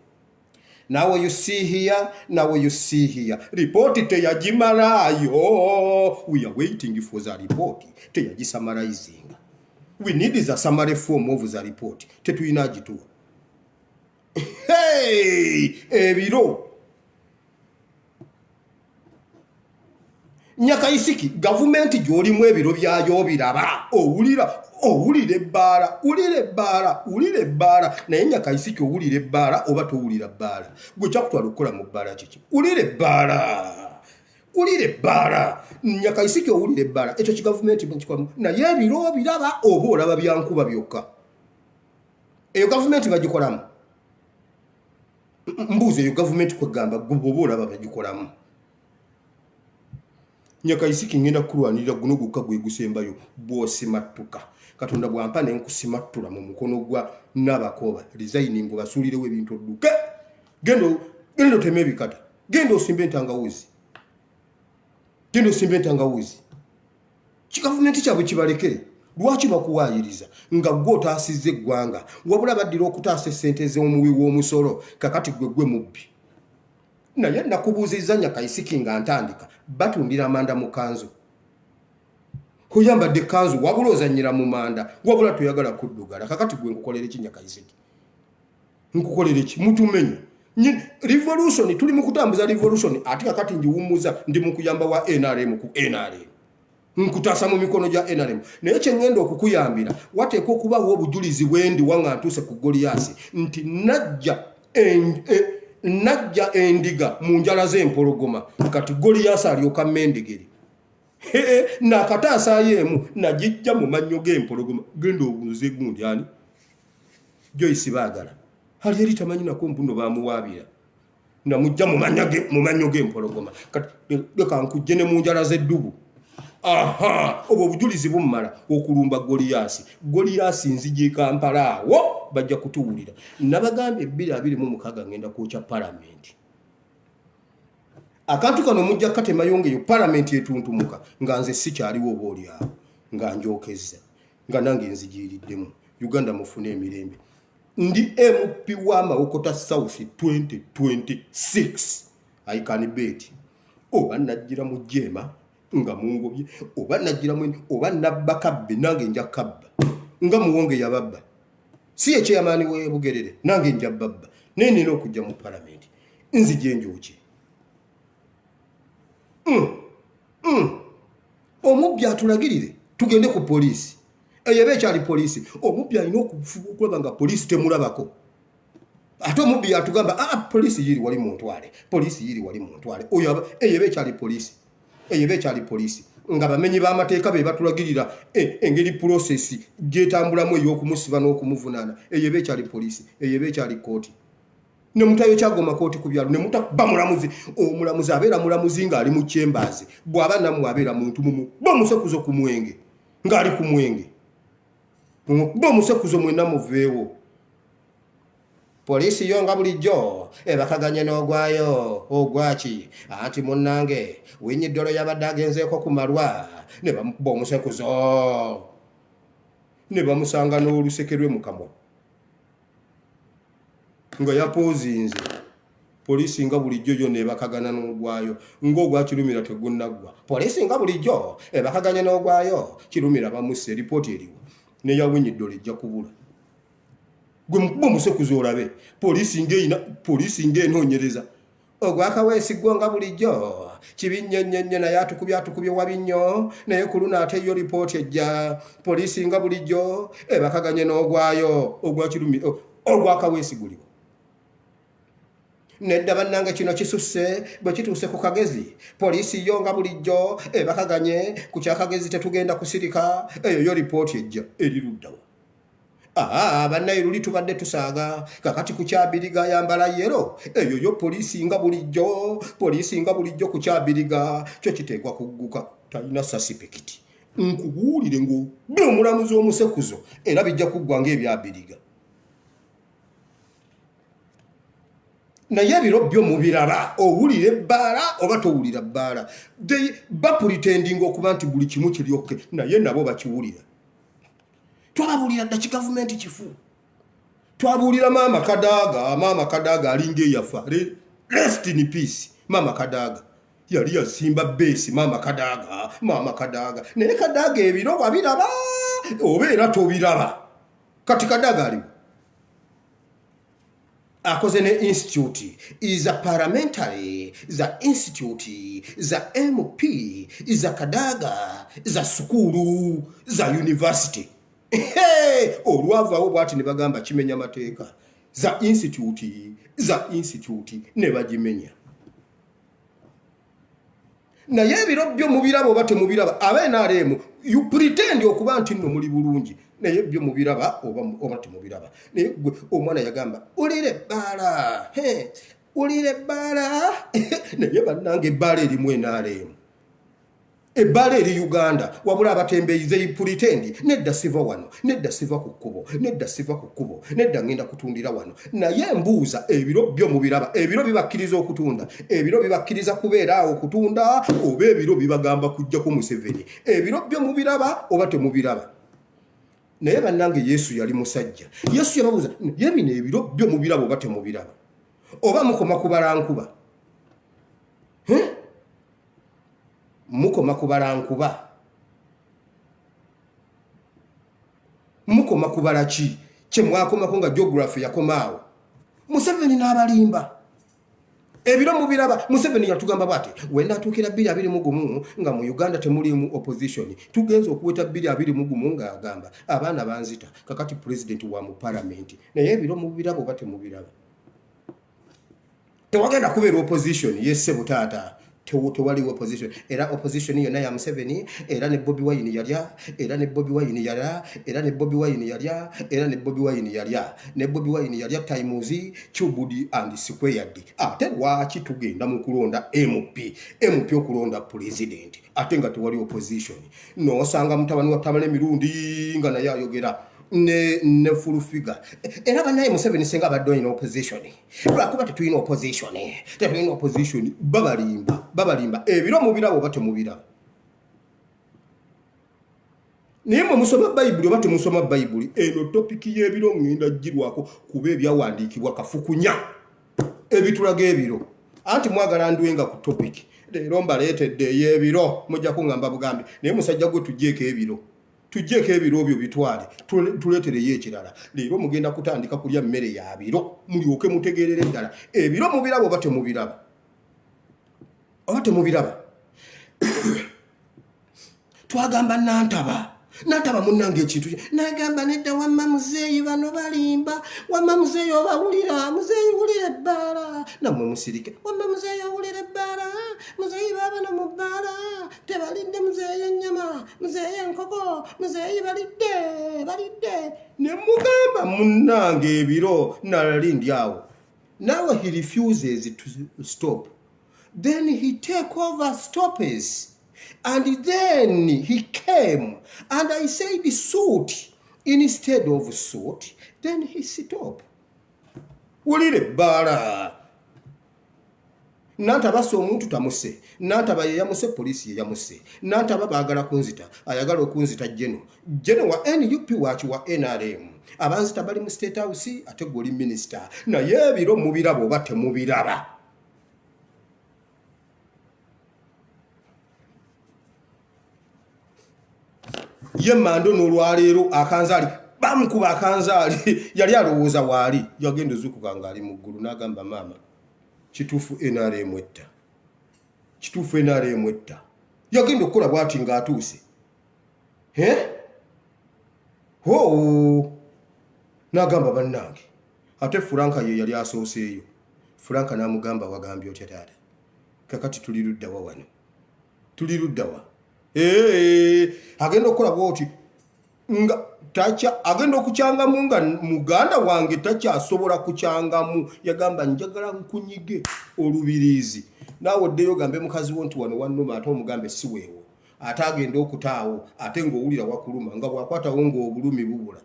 Now you see here, now you see here." Report teyagimalayo. We are waiting for the report. Teyagisummarizinga. We need the summary form of the report. Tetulina agituwa. Hey! Ebiro Nyakayisiki, gavumenti gy'olimu ebiro byayo biraba? Owulira, owulira ebbaala, wulira ebbaala, wulira ebbaala. Naye Nyakayisiki, owulira ebbaala oba towulira bbaala? Gwe kyakutwala okukola mu bbaala kiki? Wulira ebbaala, wulira ebbaala. Nyakayisiki, owulira ebbaala? Ekyo kigavumenti kikolamu, naye ebiro biraba oba olaba byankuba byokka? Eyo gavumenti bagikolamu? Mbuuza, eyo gavumenti kwegamba gwe bwoba olaba bagikolamu? Nyakayisiki, ngenda kukulwanirira. Guno gwokka gwe gusembayo. Bw'osimattuka, Katonda bwampa ne nkusimattula mu mukono gwa Nabakooba, resigning, obasuulirewo ebintu odduke. Genda oteme ebikata, genda osimbe entangawuzi, genda osimbe entangawuzi. Kigavumenti kyabwe kibalekere. Lwaki bakuwaayiriza nga gwe otaasizza eggwanga? Wabula baddira okutaasa essente z'omuwi w'omusolo. Kakati gwe gwe mubbi. Naye nakubuuzizza Nyakayisiki nga ntandika, batundira amanda mu kanzu? Oyambadde kanzu, wabula ozanyira mu manda, wabula toyagala kuddugala. Kakati gwe nkukolera ki, Nyakayisiki? Nkukolera ki? Mutumenye revolution. Tuli mu kutambuza revolution, ate kakati ngiwummuza. Ndi mu kuyamba wa NRM ku NRM, nkutaasa mu mikono gya NRM. Naye kyeŋŋenda okukuyambira, wateekwa okubawo obujulizi bwendi wanga ntuuse ku Goliyasi nti najja endiga mu njala z'empologoma. Kati Goliyasi alyoka mmendegere nakataasaayo emu nagijja mu mannyo g'empologoma. Genda obuuze gundi ani, Joyce Baagala. Ali eri tamanyi nako mbuno bamuwaabira namujja mu mannyo g'empologoma. Kati leka nkujje ne mu njala z'eddubu. Aha, obwo obujulizi bummala okulumba Goliyaasi. Goliyaasi nzija e Kampala awo bajja kutuwulira. Nabagambye 2026 ngenda kwokya palamenti. Akantu kano mujja kukatemayo ng'eyo palamenti etuntumuka, nga nze sikyaliwo, oba oli awo nga njokezza, nga nange nzigiiriddemu. Uganda mufune emirembe. Ndi MP wa Mawokota South 2026. I can bet oba najjira mu jeema nga mungobye, oba najjira mu, oba nabba kabbe, nange nja kabba nga Muwonge yababba, si ye chairman we Bugerere, nange nja babba. Naye nina okujja mu palamenti nzije njoki. Omubbi atulagirire tugende ku poliisi, eyo eba ekyali poliisi. Omubbi alina okufuba okulaba nga poliisi temulabako. Ate omubbi yatugamba, "Aa, poliisi yiri wali muntwale, poliisi yiri wali muntwale." Oyo eyo eba ekyali poliisi, eyo eba ekyali poliisi, nga bamenyi b'amateeka be batulagirira engeri process gyetambulamu ey'okumusiba n'okumuvunaana. Eyo eba ekyali poliisi, eyo eba ekyali kooti. Ne mutayo kyagoma kooti ku byalo, ne mutakuba mulamuzi. Omulamuzi abeera mulamuzi ng'ali mu chambers, bw'aba nammwe abeera muntu mumu ba omusekuzo ku mwenge, ng'ali ku mwenge ba omusekuzo, mwenna muveewo. Poliisi yo nga bulijjo ebakaganye n'ogwayo ogwaki, anti munnange Winyi Ddolo yabadde agenzeeko ku malwa ne bamukuba omusekuzo ne bamusanga n'oluseke lwe mu kamwa nga yapoozinze. Poliisi nga bulijjo yo nebakagana n'ogwayo ng'ogwakirumira tegunnaggwa. Poliisi nga bulijjo ebakaganye n'ogwayo Kirumira, bamusse, eripooti eriwo neya Winyi Ddolo ejja kubula. Gwe mukuba omusekuzo olabe poliisi ng'eyina, poliisi ng'enoonyereza ogwakaweesi. Gwo nga bulijjo kibi nnyo nnyo nnyo, naye atukubye, atukubye wabi nnyo, naye ku luno ate yo lipooti ejja. Poliisi nga bulijjo ebakaganye n'ogwayo ogwakirumi, ogwakaweesi guliwo. Nedda bannange, kino kisusse bwe kituuse ku Kagezi. Poliisi yo nga bulijjo ebakaganye ku kyakagezi, tetugenda kusirika. Eyo yo lipooti ejja eri luddawa? Aa, bannaye, luli tubadde tusaaga, kakati ku kyabiriga ayambala yellow. Eyo yo poliisi nga bulijjo, poliisi nga bulijjo ku kyabiriga kyo kiteekwa kugguka, talina suspect. Nkubuulire ng'obbe omulamuzi omusekuzo, era bijja kuggwa ng'ebyabiriga. Naye ebiro byo mubiraba, owulira ebbaala oba towulira bbaala? Bapretendinga okuba nti buli kimu kiri okay, naye nabo bakiwulira. Twababuulira dda, kigavumenti kifu. Twabuulira maama Kadaaga. Maama Kadaaga alinga eyafa, rest in peace maama Kadaaga. Yali yasimba beesi maama Kadaaga, maama Kadaaga. Naye Kadaaga ebiro wabiraba oba era tobiraba? Kati Kadaaga aliwo akoze ne institute za parliamentary, za institute za MP za Kadaaga, za sukuulu, za university. Olwavaawo bwati ne bagamba kimenya mateeka, za institute, za institute ne bagimenya. Naye ebiro byo mubiraba oba temubiraba? Aba NRM, you pretend okuba nti nno muli bulungi, naye byo mubiraba oba temubiraba? Naye gwe omwana yagamba, "Ulira ebbaala, ulira ebbaala." Naye bannange, ebbaala erimu NRM, ebbaala eri Uganda. Wabula abatembeeyi, they pretend, "Nedda, siva wano, nedda, siva ku kkubo, nedda, siva ku kkubo, nedda, ngenda kutundira wano." Naye mbuuza, ebiro byo mubiraba? Ebiro bibakkiriza okutunda? Ebiro bibakkiriza kubeera awo okutunda, oba ebiro bibagamba kujjako Museveni? Ebiro byo mubiraba oba temubiraba? Naye bannange, Yesu yali musajja. Yesu yababuuza, "Naye bino ebiro byo mubiraba oba temubiraba? Oba mukoma kubala nkuba? Mukoma kubala nkuba, mukoma kubala ki kyemwakomako nga geography yakomaawo?" Museveni n'abalimba. Ebiro mubiraba? Museveni yatugamba bwati, "Wenatuukira 2021 nga mu Uganda temulimu opposition." Tugenza okuweta 2021 ng'agamba, "Abaana banzita." Kakati president wa mu palamenti. Naye ebiro mubiraba oba temubiraba? Tewagenda kubeera opposition. Yesse butaata. Tewaliwo opposition, era opposition yonna ya Museveni. Era ne Bobi Wine yalya, era ne Bobi Wine yalya, era ne Bobi Wine yalya, era ne Bobi Wine yalya, ne Bobi Wine yalya times cubed and squared. Ate lwaki tugenda mu kulonda MP, MP okulonda president, ate nga tewali opposition? Nosanga mutabani wa Tamale Mirundi nga naye ayogera ne full figure. Era banaye Museveni senga abadde olina opposition, lwakuba tetulina opposition, tetulina opposition. Babalimba, babalimba. Ebiro mubiraba oba temubiraba? Naye mwe musoma Bayibuli oba temusoma Bayibuli? Eno topiki y'ebiro ŋŋenda girwako, kuba ebyawandiikibwa kafukunya ebitulaga ebiro. Anti mwagala ndwenga ku topiki. Leero mbaleetedde ey'ebiro, mujja kuŋŋamba bugambi, naye musajja gwe tuggyeko ebiro, tuggyeko ebiro byo bitwale, tuleetereyo ekirala. Leero mugenda kutandika kulya mmere ya biro, mulyoke mutegeerere ddala ebiro mubiraba oba temubiraba, oba temubiraba. Twagamba Nantaba, Nantaba munnange, ekintu nagamba nedda. Wamma muzeeyi, bano balimba. Wamma muzeeyi, obawulira? Muzeeyi, wulira ebbaala. Nammwe musirike. Wamma muzeeyi, owulira ebbaala? Muzeeyi, baabano mu bbaala tebalidde. Muzeeyi, ennyama. Muzeeyi, enkoko. Muzeeyi, balidde, balidde. Ne mugamba munnange ebiro nalali ndi awo naawe. He refuses to stop. Then he take over stoppers and then he came and I said suit instead of suit. Then he stop. Wulira ebbaala. Nantaba se omuntu tamuse. Nantaba yeyamuse, poliisi yeyamuse. Nantaba baagala kunzita, ayagala okunzita geno geno wa NUP waki wa NRM. Abanzita bali mu State House, ate gwe oli minisita. Naye ebiro mubiraba oba temubiraba? Ye Mando n'olwaleero akanzaali bamukuba akanzaali. Yali alowooza waali yagenda ozuukuka ng'ali mu ggulu, n'agamba, "Maama, kituufu NRM etta, kituufu NRM etta." Yagenda okukola bw'ati ng'atuuse ho, n'agamba, "Bannange." Ate Furanka ye yali asooseeyo. Furanka n'amugamba, "Wagambye otya taata? Kakati tuli luddawa wano? Tuli luddawa?" Agenda okukola bwoti nga takya, agenda okukyangamu nga muganda wange takyasobola kukyangamu. Yagamba, "Njagala nkunyige olubiriizi, naawe oddeyo ogambe mukazi wo nti wano wannuma." Ate omugambe si weewo, ate agenda okutaawo, ate ng'owulira wakuluma, nga bw'akwatawo ng'obulumi bubula.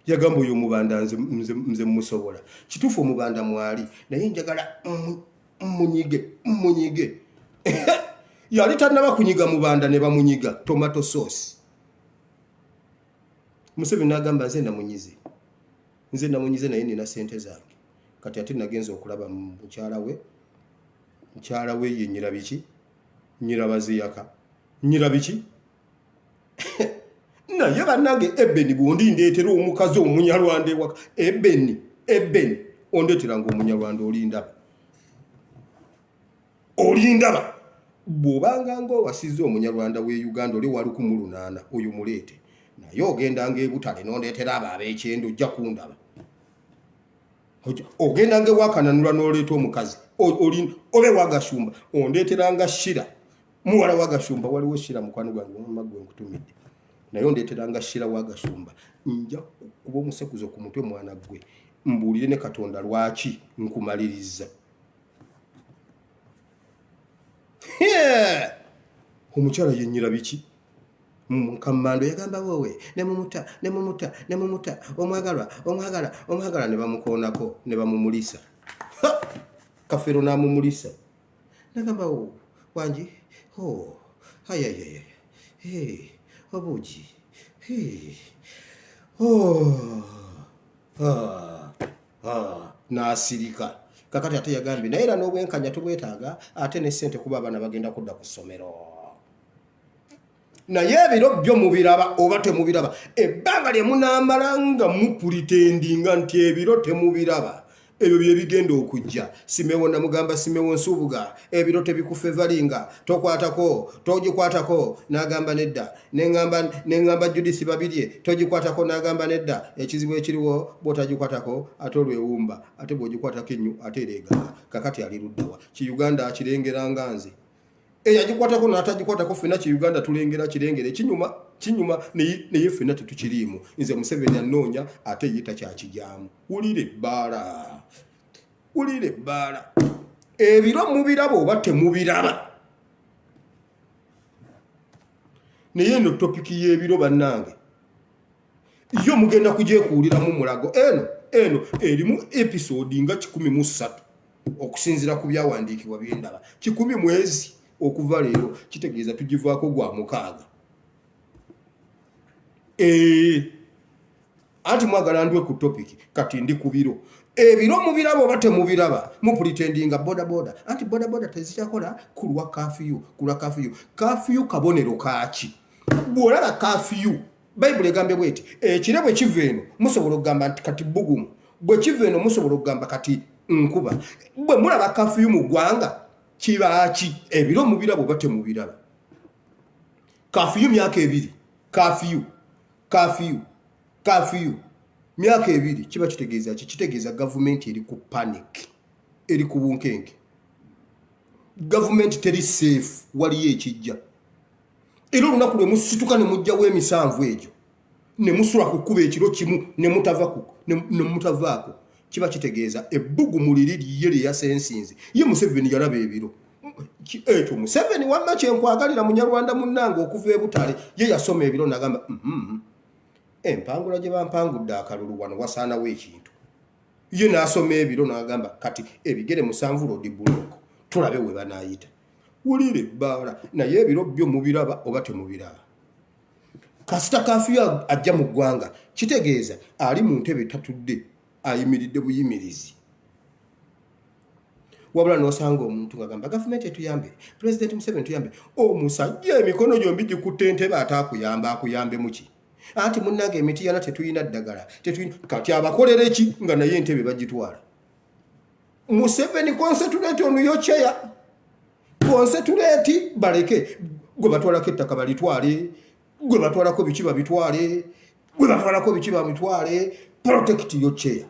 Yagamba, "Oyo omubanda nze musobola. Kituufu omubanda mwali, naye njagala munyige, munyige." Yali tannaba kunyiga mubanda, ne bamunyiga tomato sauce. Museveni n'agamba, "Nze namunyize, nze namunyize, naye nina sente zange." Kati ate nagenza okulaba mukyala we, mukyala we ye nyira biki, nyirabaziyaka, nyira biki. Naye bannange, Ebeni, bwondi ndeetera omukazi omunyalwanda ewaka, Ebeni, Ebeni, ondeeteranga omunyalwanda, olindaba, olindaba. Bw'obanga ngaowasizza omunyarwanda w'e Uganda oli wa 1800, oyo muleete. Naye ogendanga ebutale n'ondeetera abo ab'ekyendo, ojja kundaba. Ogendanga ewakananula n'oleeta omukazi oba ewagashumba, ondeeteranga Shira muwala wagashumba. Waliwo Shira mukwano gwange, mama gwe nkutumidde, naye ondeeteranga Shira wagashumba, nja kuba omusekuzo ku mutwe. Mwana gwe, mbuulire ne Katonda lwaki nkumaliriza. Omukyala yenyira biki? Kamando yagamba, "Wowe, nemumuta, nemumuta, nemumuta, omwagalwa, omwagala, omwagala." Ne bamukoonako ne bamumulisa Kafeero n'amumulisa, nagamba, "O wangi, o ayayaya, obuugi, oh, ah, ah." N'asirika. Kakati ate yagambye, "Naye era n'obwenkanya tubwetaaga, ate ne ssente, kuba abaana bagenda kudda ku ssomero." Naye ebiro byo mubiraba oba temubiraba? Ebbanga lye munaamala nga mupretendinga nti ebiro temubiraba, ebyo bye bigenda okujja. Simewo namugamba, "Simewo Nsubuga, ebiro tebikufavouringa, tokwatako, togikwatako." N'agamba, "Nedda." Neŋŋamba Judith Babirye, "Togikwatako." N'agamba, "Nedda." Ekizibu ekiriwo, bw'otagikwatako ate olwewumba, ate bw'ogikwatako ennyo ate ereegaga. Kakati ali luddawa? Ki Uganda akirengeranga nze. Eyagikwatako n'atagikwatako ffenna ki Uganda tulengera kirengere kinyuma kinyuma naye ffenna tetukiriimu. Nze Museveni annoonya ate ye takyakigyamu. Wulira ebbaala, wulira ebbaala. Ebiro mubiraba oba temubiraba? Naye eno topiki y'ebiro bannange yo mugenda kugyekuuliramu mulago. Eno eno erimu episodi nga 103 okusinziira ku byawandiikibwa byendaba, 100 mwezi okuva leero, kitegeeza tugivaako gwa 6. Anti mwagala ndwe ku topic, kati ndi ku biro. Ebiro mubiraba oba temubiraba? Mupretendinga boda boda, anti boda boda tezikyakola ku lwa kafiyu, ku lwa kafiyu. Kafiyu kabonero kaaki? Bw'olaba kafiyu, Bayibuli egambye bweti, ekire bwe kiva eno musobola okugamba nti kati bbugumu, bwe kiva eno musobola okugamba kati nkuba. Bwe mulaba kafiyu mu ggwanga kibaaki? Ebiro mubiraba oba temubiraba? Kafiyu myaka 2, kafiyu, kafiyu, kafiyu myaka 2, kiba kitegeeza ki? Kitegeeza gavumenti eri ku panic, eri ku bunkenke, gavumenti teri safe, waliyo ekijja. Era olunaku lwe musituka ne mujjawo emisanvu egyo ne musula ku kkubo ekiro kimu ne mutavaako, kiba kitegeeza ebbugumu liri ye lye yasensinze. Ye Museveni yalaba ebiro. Ekyo Museveni wamma kyenkwagalira Munyarwanda munnange okuva e Butale, ye yasoma ebiro n'agamba empangula gye bampangudde akalulu wano wasaanawo ekintu. Ye n'asoma ebiro n'agamba kati ebigere 7 road block, tulabe we banaayita. Wulira ebbaala. Naye ebiro byo mubiraba oba temubiraba? Kasita kafiyu ajja mu ggwanga kitegeeza ali mu ntebe tatudde, ayimiridde buyimirizi. Wabula n'osanga omuntu ng'agamba gavumenti etuyambe, Pulezidenti Museveni tuyambe. Omusajja emikono gyombi gikutte entebe, ate akuyamba akuyambe muki? Anti munnange emitiyana tetulina ddagala, tetulina. Kati abakolere ki nga naye entebe bagitwala? Museveni concentrate on your chair, concentrate, baleke gwe batwalako ettaka balitwale, gwe batwalako biki babitwale, gwe batwalako biki babitwale. Protect your chair,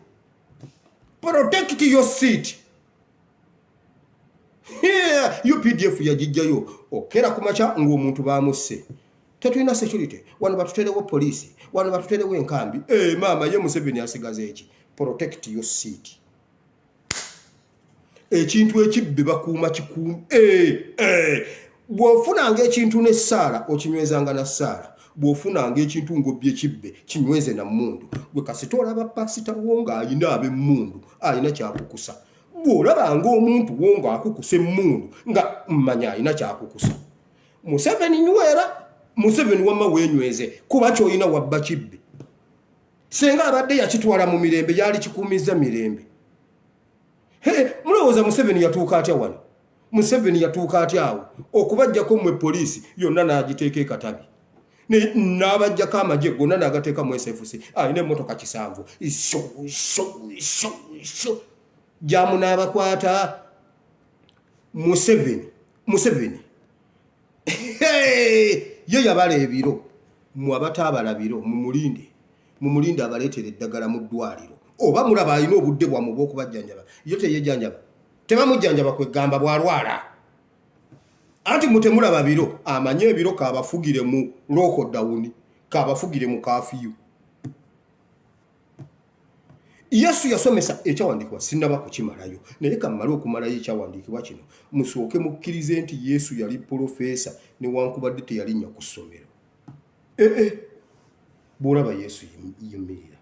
protect your seat. UPDF yagijjayo okera ku makya ng'omuntu bamusse. Tetulina security wano, batuterewo poliisi wano, batuterewo enkambi. Maama ye Museveni asigaza eki? Protect your seat. Ekintu ekibbe bakuuma kikuumi. Bw'ofunanga ekintu n'essaala okinywezanga na ssaala. Bw'ofunanga ekintu ng'obbye kibbe, kinyweze na mmundu. Gwe kasita olaba pasita wo ng'alina ab'emmundu, alina kyakukusa. Bw'olabanga omuntu wo ng'akukusa emmundu, nga mmanya alina kyakukusa. Museveni nywera, Museveni wamma weenyweze, kuba ky'olina wabba kibbe. Senga abadde yakitwala mu mirembe, yali kikuumiza mirembe. Mulowooza Museveni yatuuka atya wano? Museveni yatuuka atya awo okubajjako mmwe poliisi yonna n'agiteeka e Katabi, n'abajjako amagye gonna n'agateeka mu SFC, alina emmotoka 7 so so so so jamu n'abakwata? Museveni, Museveni ye yabala ebiro. Mwe abataabala biro mumulinde, mumulinde abaleetera eddagala mu ddwaliro. Oba mulaba alina obudde bwammwe obw'okubajjanjaba? Ye teyejjanjaba, tebamujjanjaba, kwegamba bw'alwala. Anti mutemulaba biro, amanye ebiro kabafugire mu lockdown, kabafugire mu kafiyu. Yesu yasomesa ekyawandiikibwa, sinnaba kukimalayo, naye kammale okumalayo ekyawandiikibwa kino musooke mukkirize nti Yesu yali pulofeesa newankubadde teyalinnya ku ssomero. Ee, bw'olaba Yesu yimirira.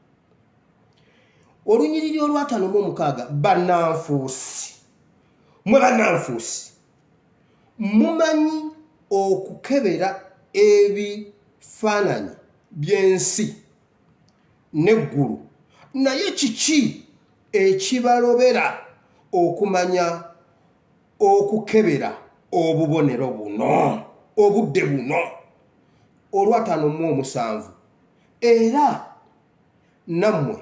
Olunyiriri olwataano mu omukaaga, bannanfuusi mwe, bannanfuusi mumanyi okukebera ebifaananyi by'ensi n'eggulu, naye kiki ekibalobera okumanya okukebera obubonero buno, obudde buno? Olwataano mu 7, era nammwe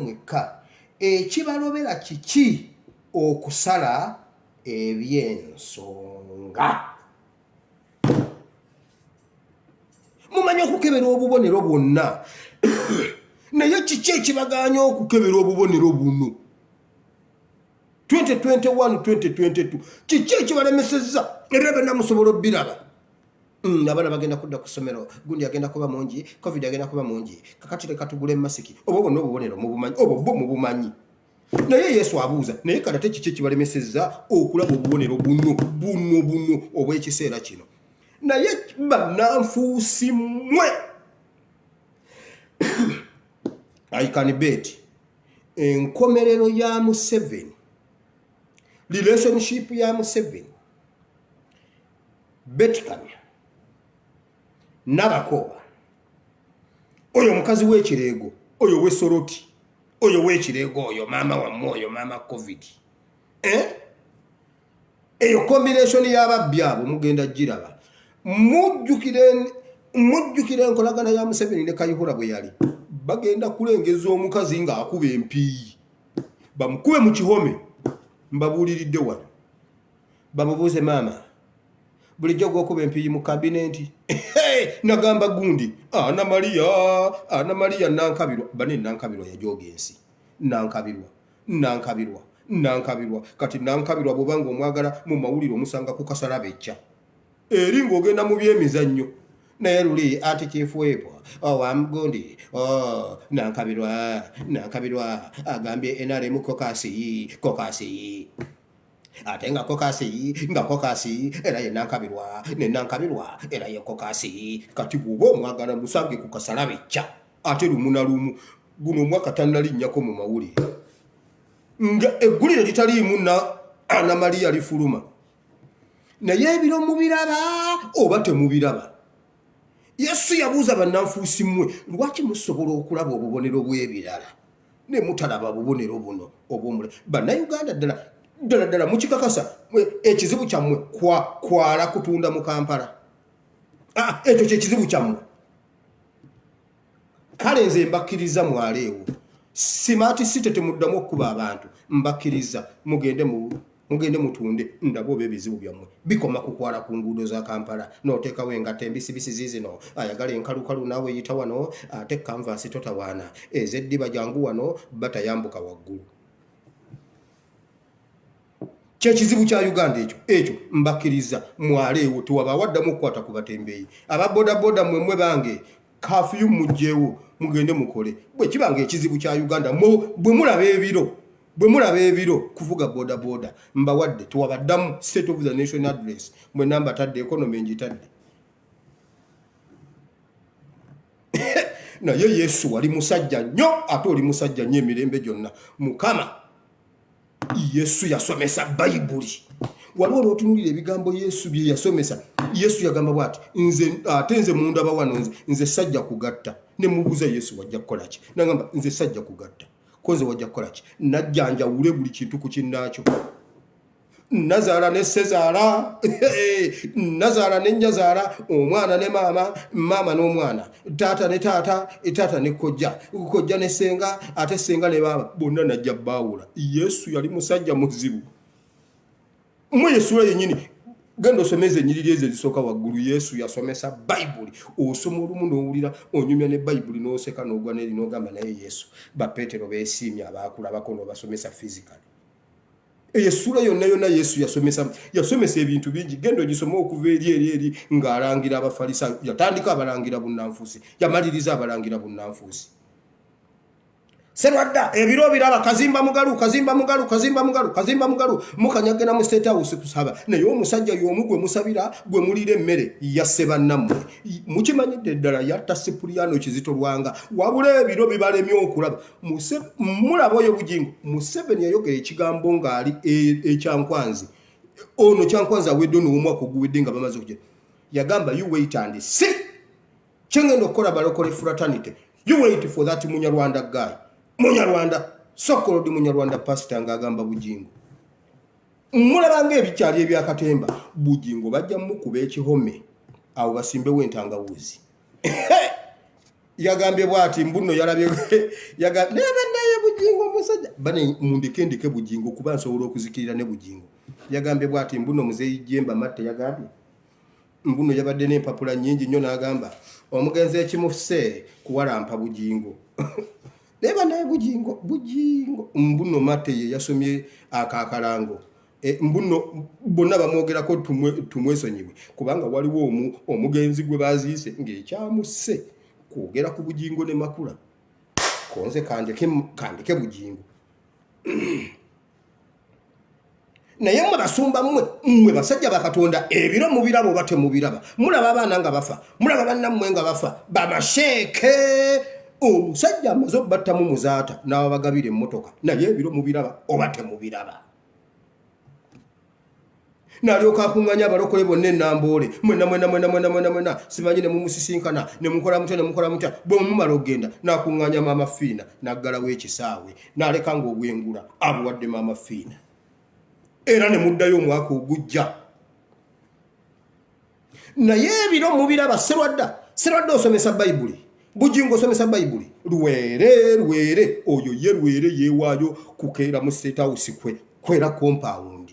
mwekka ekibalobera kiki okusala ebyensonga? Mumanyi okukebera obubonero bwonna, naye kiki ekibaganya okukebera obubonero buno? 2021, 2022, kiki ekibalemesezza? Ebyo byonna musobola obbiraba. Abaana bagenda kudda ku ssomero, gundi agenda kuba mungi, COVID agenda kuba mungi, kakati leka tugule masiki. Obwo bwonna obubonero mubumanyi, obwo bwo mubumanyi. Naye Yesu abuuza, naye kati ate kiki ekibalemesezza okulaba obubonero buno buno buno obw'ekiseera kino? Naye bannanfuusi mmwe, I can bet enkomerero ya Museveni, relationship ya Museveni, Beti Kamya Nabakooba, oyo omukazi w'ekireego, oyo w'esoroti, oyo w'ekireego, oyo maama wammwe, oyo maama COVID, eh? Eyo combination y'ababbi abo mugenda giraba. Mujjukire enkolagana ya Museveni ne Kayihura bwe yali. Bagenda kulengeza omukazi ng'akuba empiiyi, bamukube mu kihome. Mbabuuliridde wano, bamubuuze, "Maama, bulijjo gwokuba empiiyi mu kabinenti?" Nagamba gundi Ana Maria, Ana Maria Nankabirwa, bane Nankabirwa yajooga ensi. Nankabirwa, Nankabirwa, Nankabirwa. Kati Nankabirwa bwobanga omwagala mu mawulire, omusanga ku kasalaba ejja eri ng'ogenda mu byemizannyo. Naye luli ati chief whip owamugundi, oh, Nankabirwa, Nankabirwa agambye NRM caucus, caucus, ate nga caucus, nga caucus era ye Nankabirwa, ne Nankabirwa era ye caucus. Kati bw'oba omwagala, musange ku kasalaba ejja. Ate lumu na lumu guno omwaka tannalinnyako mu mawulire nga eggulire litaliimu na Ana Maria lifuluma. Naye ebiro mubiraba oba temubiraba? Yesu yabuuza, "Bannanfuusi mmwe, lwaki musobola okulaba obubonero bw'ebirala ne mutalaba bubonero buno obwomule?" Bannayuganda, ddala ddala ddala mukikakasa ekizibu kyammwe kwala kutunda mu Kampala? Ah, ekyo kyekizibu kyammwe. Kale nze mbakkiriza mwaleewo Smart City, temuddamu okukuba abantu. Mbakkiriza mugende mutunde, ndabe oba ebizibu byammwe bikoma kukwala ku nguudo za Kampala n'oteekawo engatto embisibisi ziizino. Ayagala enkalukalu naawe yita wano, ate kanvaasi totawaana, ez'eddiba jangu wano, batayambuka waggulu. Kyekizibu kya Uganda ekyo. Ekyo mbakkiriza mwaleewo, tewabaawo addamu okukwata ku batembeeyi. Aba bodaboda mmwe bange, curfew mugjewo, mugende mukole. Bwe kibanga ekizibu kya Uganda bwe mulaba ebiro, bwe mulaba ebiro kuvuga bodaboda, mbawadde tewabaddamu. State of the Nation Address mwenna mbatadde, economy ngitadde. Naye Yesu, wali musajja nnyo, ate oli musajja nnyo emirembe gyonna. Mukama Yesu yasomesa Bayibuli. Waliwo olwotunulira ebigambo Yesu bye yasomesa. Yesu yagamba bwati, "Nze ate nze mundaba wano, nze sajja kugatta." Ne mubuuza, "Yesu, wajja kukola ki?" Nagamba, "Nze sajja kugatta ko, nze wajja kukola ki? Najja njawule buli kintu ku kinnaakyo. Nazaala ne sezaala, nazaala ne nnyazaala, omwana ne maama, maama n'omwana, taata ne taata, taata ne kojja, kojja ne senga, ate senga ne baaba, bonna najja baawula." Yesu yali musajja muzibu. Mwe essuula yennyini, genda osomeza ennyiriri ezo ezisooka waggulu. Yesu yasomesa Bayibuli. Osoma olumu n'owulira onyumya ne Bayibuli, n'oseka n'ogwa neri n'ogamba, "Naye Yesu, Bapeetero beesiimye abaakulabako n'obasomesa physically." Eyo essuula yonna yonna Yesu yasomesa, yasomesa ebintu bingi. Genda ogisome okuva eri eri eri ng'alangira Abafalisaayo. Yatandika abalangira bunnanfuusi, yamaliriza abalangira bunnanfuusi. Serwadda, ebiro biraba, kazimba mugalu, kazimba mugalu, kazimba mugalu, kazimba mugalu. Mukanyagenda mu State House kusaba, naye omusajja y'omu gwe musabira, gwe mulira emmere, yasse bannammwe. Mukimanyidde ddala, yatta Sipuliyano Kizito Lwanga. Wabula ebiro bibalemye okulaba. Mulaba oyo Bugingo. Museveni yayogera ekigambo ng'ali ekyankwanzi. Ono Kyankwanzi awedde, ono omwaka oguwedde nga bamaze okugenda, yagamba, "You wait and see kyengenda okukola balokole fraternity. You wait for that Munyarwanda guy, Munyarwanda, so-called Munyarwanda pastor," ng'agamba Bugingo. Mulabanga ebikyali ebyakatemba. Bugingo bajja mukuba ekihome awo, basimbewo entangawuzi. Yagambye bwati mbuno yalabye, naye bannaye Bugingo omusajja bane, mundeke ndeke Bugingo kuba nsobola okuzikirira ne Bugingo. Yagambye bwati mbuno muzeeyi Jemba Matte, yagambye mbuno yabadde n'empapula nnyingi nnyo, n'agamba omugenzi ekimufuse kuwalampa Bugingo. Naye banaye Bujingo, Bujingo mbuno mate ye yasomye akakalango e, mbuno bonna bamwogerako tumwesonyiwe kubanga waliwo omu omugenzi gwe baziise ng'ekyamusse kwogera ku Bujingo ne Makula. Konze kandeke kandeke Bujingo. Naye mmwe basumba mmwe mmwe basajja ba Katonda ebiro mubiraba oba temubiraba? Mulaba abaana nga bafa, mulaba bannammwe nga bafa, bamasheeke omusajja amaze obattamu muzaata n'ababagabira emmotoka, naye ebiro mubiraba oba temubiraba? N'alyoka akuŋŋanya abalokole bonna enamboole mwena mwena mwena mwena mwena mwena, simanyi ne mumusisinkana ne mukola mutya ne mukola mutya. Bwe mumala okugenda n'akuŋŋanya Maama Fiina n'aggalawo ekisaawe n'aleka ng'obwengula abuwadde Maama Fiina, era ne muddayo omwaka ogujja. Naye ebiro mubiraba? Serwadda, Serwadda osomesa Bayibuli, Bujingo osomesa Bayibuli, Lwere, Lwere oyo ye Lwere yeewaayo kukeera mu State House kwe kwera compound.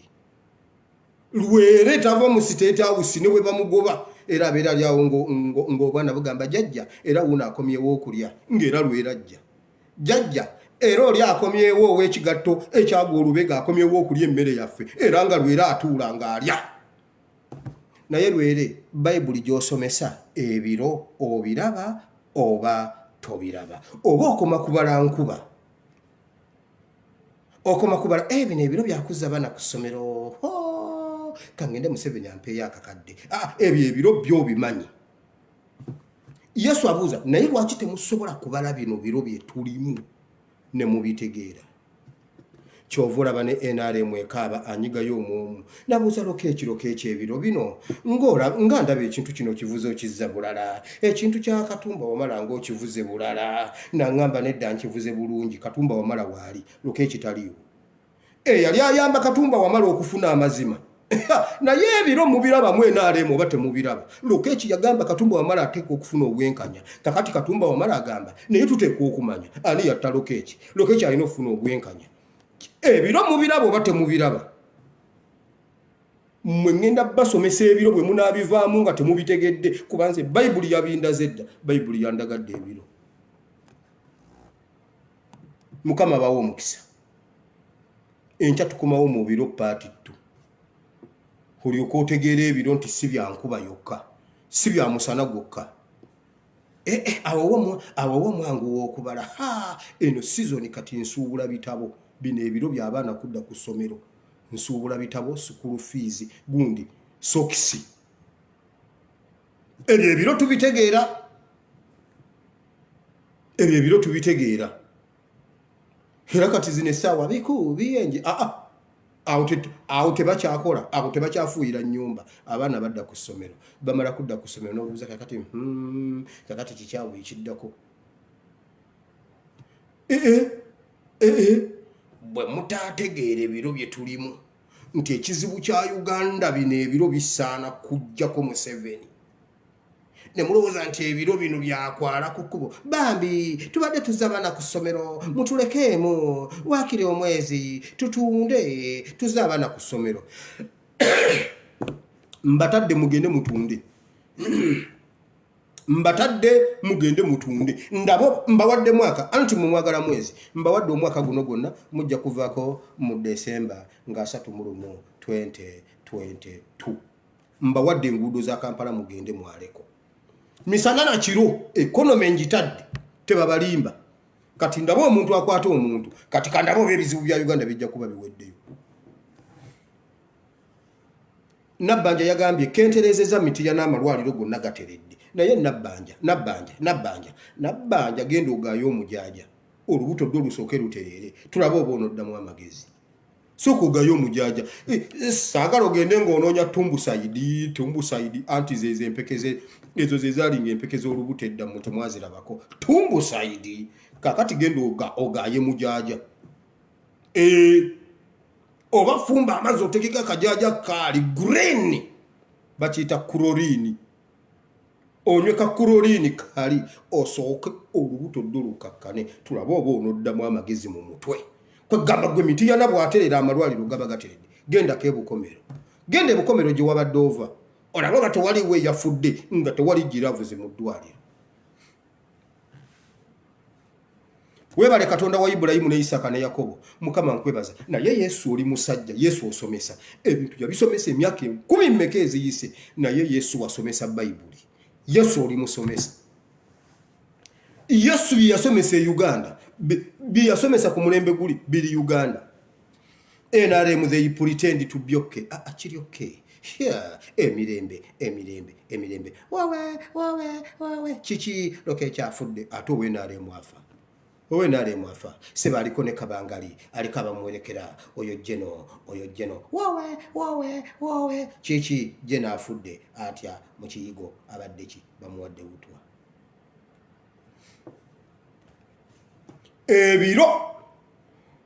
Lwere tava mu State House ne bwe bamugoba, era abeera ali awo ng'obwana bugamba jajja era wuuno akomyewo okulya, ng'era Lwere ajja jajja era oli akomyewo ow'ekigatto ekyagwa olubega akomyewo okulya emmere yaffe, era nga Lwere atuula ng'alya. Naye Lwere, Bayibuli gy'osomesa ebiro obiraba oba tobiraba? Oba okoma kubala nkuba, okoma kubala eh, bino ebiro byakuzza abaana ku ssomero, kangende Museveni ampeeyo akakadde. Ah, ebyo ebiro byo obimanyi? Yesu abuuza, naye lwaki temusobola kubala bino biro bye tulimu ne mubitegeera? Kyova olaba ne NRM ekaaba anyigayo omwomu. Nabuuza Lokeeki, Lokeeki, ebiro bino nga ndaba ekintu kino okivuze okizza bulala, ekintu kya Katumba Wamala ng'okivuze bulala. Naŋŋamba nedda, nkivuze bulungi, Katumba Wamala waali, Lokeeki taliiwo, eyali ayamba Katumba Wamala okufuna amazima. Naye ebiro mubirabamu NRM oba temubiraba? Lokeeki yagamba Katumba Wamala ateekwa okufuna obwenkanya. Kakati Katumba Wamala agamba naye tuteekwa okumanya ani yatta Lokeeki, Lokeeki alina okufuna obwenkanya. Ebiro mubiraba oba temubiraba? Mmwe ŋŋenda basomesa ebiro bwe munaabivaamu nga temubitegedde, kuba nze Bayibuli yabindaze dda, Bayibuli yandagadde ebiro. Mukama bawe omukisa. Enkya tukomawo mu biro part 2, olyoka otegeera ebiro nti si bya nkuba yokka, si bya musana gwokka. Eh, eh, awo omwangu w'okubala. Ha, eno sizoni kati nsuubula bitabo, bino ebiro by'abaana kudda ku ssomero, nsuubula bitabo, school fees, gundi sokisi. Ebyo ebiro tubitegeera, ebyo ebiro tubitegeera. Era kati zino essaawa biku biyenje aa awo tebakyakola, awo tebakyafuuyira nnyumba. Abaana badda ku ssomero, bamala kudda ku ssomero n'obuuza kakati, kakati kikyawe ekiddako? Ee ee, bwe mutaategeera ebiro bye tulimu nti ekizibu kya Uganda bino ebiro bisaana kujjako Museveni, ne mulowooza nti ebiro bino byakwala ku kkubo, bambi tubadde tuzza abaana ku ssomero, mutulekeemu waakiri omwezi tutunde tuzze abaana ku ssomero. Mbatadde mugende mutunde, mbatadde mugende mutunde. Ndabo mbawadde mwaka, anti mumwagala mwezi, mbawadde omwaka guno gwonna, mujja kuvaako mu Desemba nga 31 2022. Mbawadde enguudo za Kampala mugende mwaleko misana na kiro, economy ngitadde, tebabalimba. Kati ndaba omuntu akwata omuntu, kati kandaba oba ebizibu bya Uganda bijja kuba biweddeyo. Nabbanja yagambye kenterezeza mitiya n'amalwaliro gonna gateredde. Naye Nabbanja, Nabbanja, Nabbanja, Nabbanja, genda ogaayo omujaaja, olubuto ddo lusooke lutereere, tulabe oba onoddamu amagezi. Sooka ogaye omujaaja. Eh, eh, saagala ogende ng'onoonya tumbusaidi tumbusaidi, anti zezo empeke ezo ze zaalinga empeke z'olubuto edda, mmwe temwazirabako tumbusaidi. Kakati genda ogaye mujaaja. Eh, oba fumba amazzi otegeke akajaaja kaali green, bakiyita kurorini, onywe ka kurorini kali osooke olubuto ddo lukakkane, tulabe oba onoddamu amagezi mu mutwe. Kwegamba gwe Mitiyana bw'aterera amalwaliro gaba gateredde, gendako ebukomero, genda ebukomero gye wabadde ova, olabe oba tewaliwo eyafudde nga tewali giravuzi mu ddwaliro. Webale Katonda wa Ibulayimu ne Isaaka ne Yakobo. Mukama nkwebaza. Naye Yesu oli musajja, Yesu osomesa. Ebintu yabisomesa emyaka enkumi mmeka eziyise, naye Yesu wasomesa Bayibuli. Yesu oli musomesa. Yesu bye yasomesa e Uganda, bye yasomesa ku mulembe guli biri Uganda. NRM they pretend to be okay. Ah, ah, kiri okay. Yeah, emirembe, emirembe, emirembe. Wawe, wawe, wawe. Kiki loke kyafudde ate owe NRM afa. Owe NRM afa. Seba aliko ne kabangali, aliko abamuwerekera oyo jeno, oyo jeno. Wawe, wawe, wawe. Kiki jeno afudde atya mu kiyigo abadde ki bamuwadde butwa. Ebiro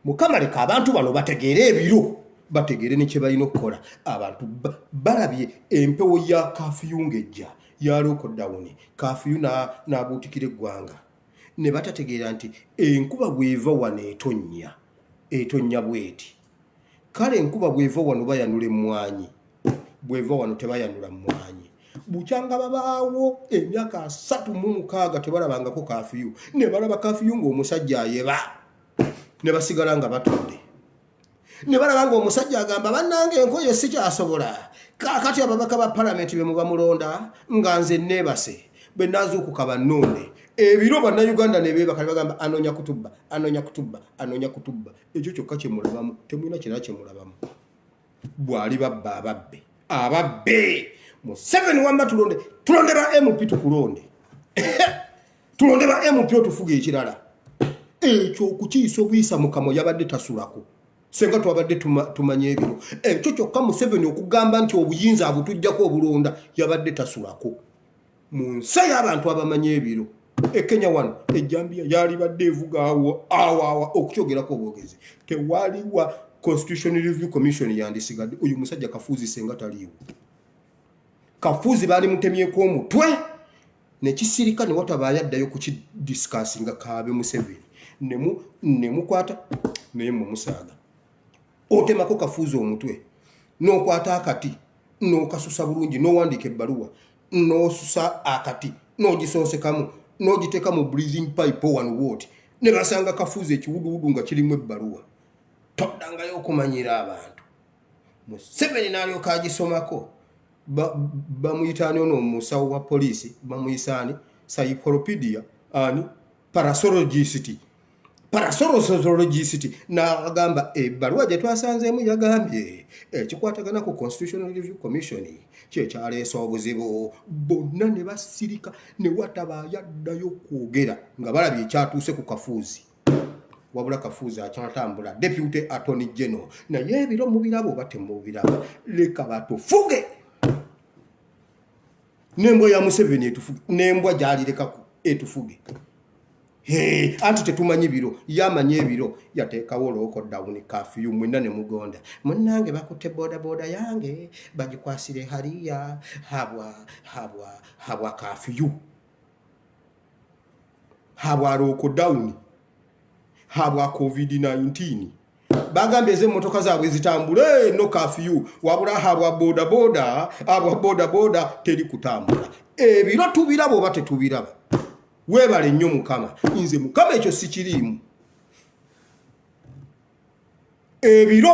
Mukama leka abantu bano bategeere ebiro bategeere ne kye balina okukola. Abantu balabye empewo ya kafiyu ng'ejja ya lokodawuni, kafiyu n'abuutikira eggwanga ne batategeera nti enkuba bw'eva wano etonnya, etonnya bweti. Kale enkuba bw'eva wano bayanula emmwanyi, bw'eva wano tebayanula mmwanyi. Bukyanga babaawo emyaka 36 tebalabangako kafiyu, ne balaba kafiyu ng'omusajja ayeba. Ne basigala nga batudde ne balaba ng'omusajja agamba bannange enkoye sikyasobola kaakati ababaka ba palamenti be muba mulonda nga nze neebase bwe naazuukuka bannonde ebiro bannayuganda ne beebaka ne bagamba anoonya kutubba anoonya kutubba anoonya kutubba ekyo kyokka kye mulabamu temulina kirala kye mulabamu bwali babba ababbe ababbe Museveni wamma tulonde tulonde ba MP tukulonde tulonde ba MP otufuga ekirala ekyo okukiyisa obuyisa mukamo yabadde tasulako senga twabadde tumanya ebiro ekyo kyokka Museveni okugamba nti obuyinza abutujjako obulonda yabadde tasulako mu nsi ey'abantu abamanyi ebiro ekenya wano ejambiya yalibadde evuga awo awo okukyogerako obwogezi tewaliwa Constitution Review Commission yandisigadde oyo musajja Kafuuzi senga taliiwo Kafuuzi baali mutemyeko omutwe nekisirika ne watabaayo addayo kukidisikasinga kaabe Museveni nemukwata naye mwe musaaga otemako Kafuuzi omutwe n'okwata akati n'okasusa bulungi n'owandiika ebbaluwa n'osusa akati n'ogisonsekamu n'ogiteeka mu breathing pipe wano bwoti ne basanga Kafuuzi ekiwuduwudu nga kirimu ebbaluwa toddangayo okumanyira abantu Museveni n'alyoka agisomako bamuyita ani ono omusawo wa poliisi bamuyisa ani psycholopedia ani parasologist parasologist n'agamba ebbaluwa gye twasanzeemu yagambye ekikwatagana ku Constitutional Review Commission kyekyaleese obuzibu bonna ne basirika ne wataba yaddayo kwogera nga balabye ekyatuuse ku Kafuuzi wabula Kafuuzi akyatambula Deputy Attorney General naye ebiro mubiraba oba temubiraba leka batufuge n'embwa ya Museveni etufuge n'embwa gy'alirekaku etufuge anti tetumanyi biro yamanyi ebiro yateekawo lockdown kafiyu mwenna ne mugonda munnange bakutte bodaboda yange bagikwasire hariya habwa habwa habwa kafiyu habwa lockdown habwa covid-19 bagambye ez'emmotoka zaabwe zitambule no kafiyu wabula habwa bodaboda habwa bodaboda teri kutambula ebiro tubiraba oba tetubiraba weebale nnyo Mukama nze Mukama ekyo sikiriimu ebiro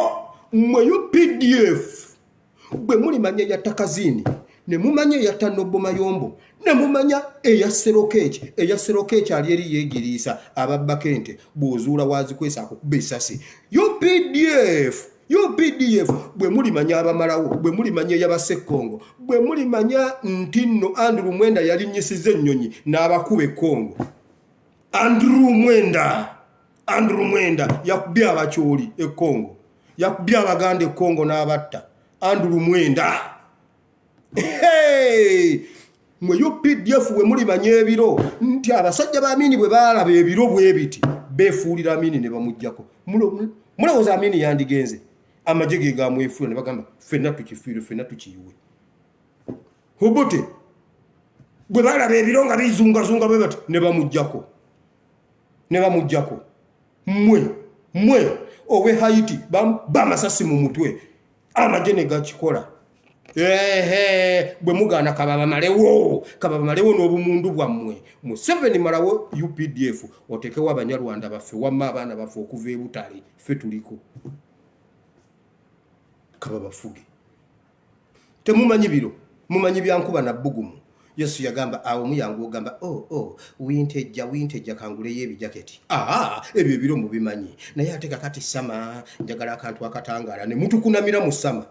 mmwe UPDF bwe mulimanya eya Takaziini ne mumanya eya Tanobo Mayombo ne mumanya eya Serokeeki eya Serokeeki ali eri yeegiriisa ababbako ente bw'ozuula waazikwesa akukuba esasi UPDF UPDF bwe mulimanya abamalawo bwe mulimanya eyabasekkongo bwe mulimanya nti nno Andrew Mwenda yalinnyisiza ennyonyi n'abakuba ekkongo Andrew Mwenda Andrew Mwenda yakubye abakyoli e Congo yakubye abaganda e Congo n'abatta Andrew Mwenda hey! Mwe UPDF bwe mulimanya ebiro nti abasajja ba Amini bwe baalaba ebiro bwe biti beefuulira Amini ne bamuggyako mulowooza Amini yandigenze amagye ge gamwefuula ne bagamba ffenna tukifiire ffenna tukiyiwe Hubute bwe balaba ebiro nga bizungazunga bwe bati ne bamuggyako ne bamuggyako mmwe mmwe owe Haiti bamasasi mu mutwe amagye ne gakikola. Ehe, bwe mugaana kababamalewo, kababamalewo n'obumundu bwammwe. Museveni malawo UPDF, otekewo Abanyarwanda baffe, wamma abaana baffe okuva e Butale, ffe tuliko, kababafuge. Temumanyi biro, mumanyi byankuba na bbugumu. Yesu yagamba awo muyangu ogamba, oh, oh, wintejja, wintejja, kanguleyo ebijaketi. Aa, ebyo ebiro mubimanyi, naye ate kakati summer njagala akantu akatangaala, ne mutukunamira mu summer,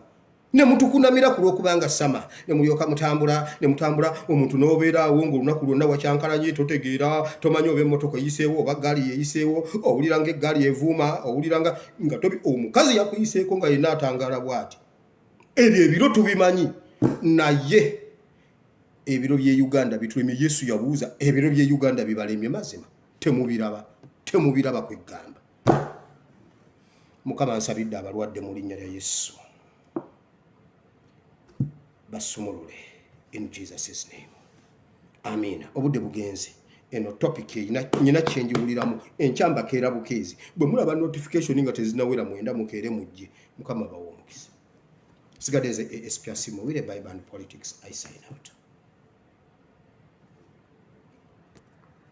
ne mutukunamira ku lw'okubanga summer, ne mulyoka mutambula ne mutambula. Omuntu n'obeera awo ng'olunaku lwonna wakyankalanye, totegeera, tomanyi oba emmotoka eyiseewo oba gaali yeeyiseewo. Owulira nga eggaali evuuma, owulira nga tobi omukazi yakuyiseeko nga yenna atangaala bw'ati. Ebyo ebiro tubimanyi, naye ebiro by'e Uganda bitulemye. Yesu yabuuza, ebiro by'e Uganda bibalemye? Mazima temubiraba, temubiraba. Kweggamba Mukama, nsabidde abalwadde mu linnya lya Yesu, basumulule in Jesus' name, amiina. Obudde bugenze. Eno topic erina nyina kyenjiwuliramu. Enkya mbakeera bukeezi. Bwe mulaba notification nga tezinawera 9, mukeere mujje. Mukama bawa omukisa. Sigadde nze ASP Asiimwe Bible and Politics. I sign out.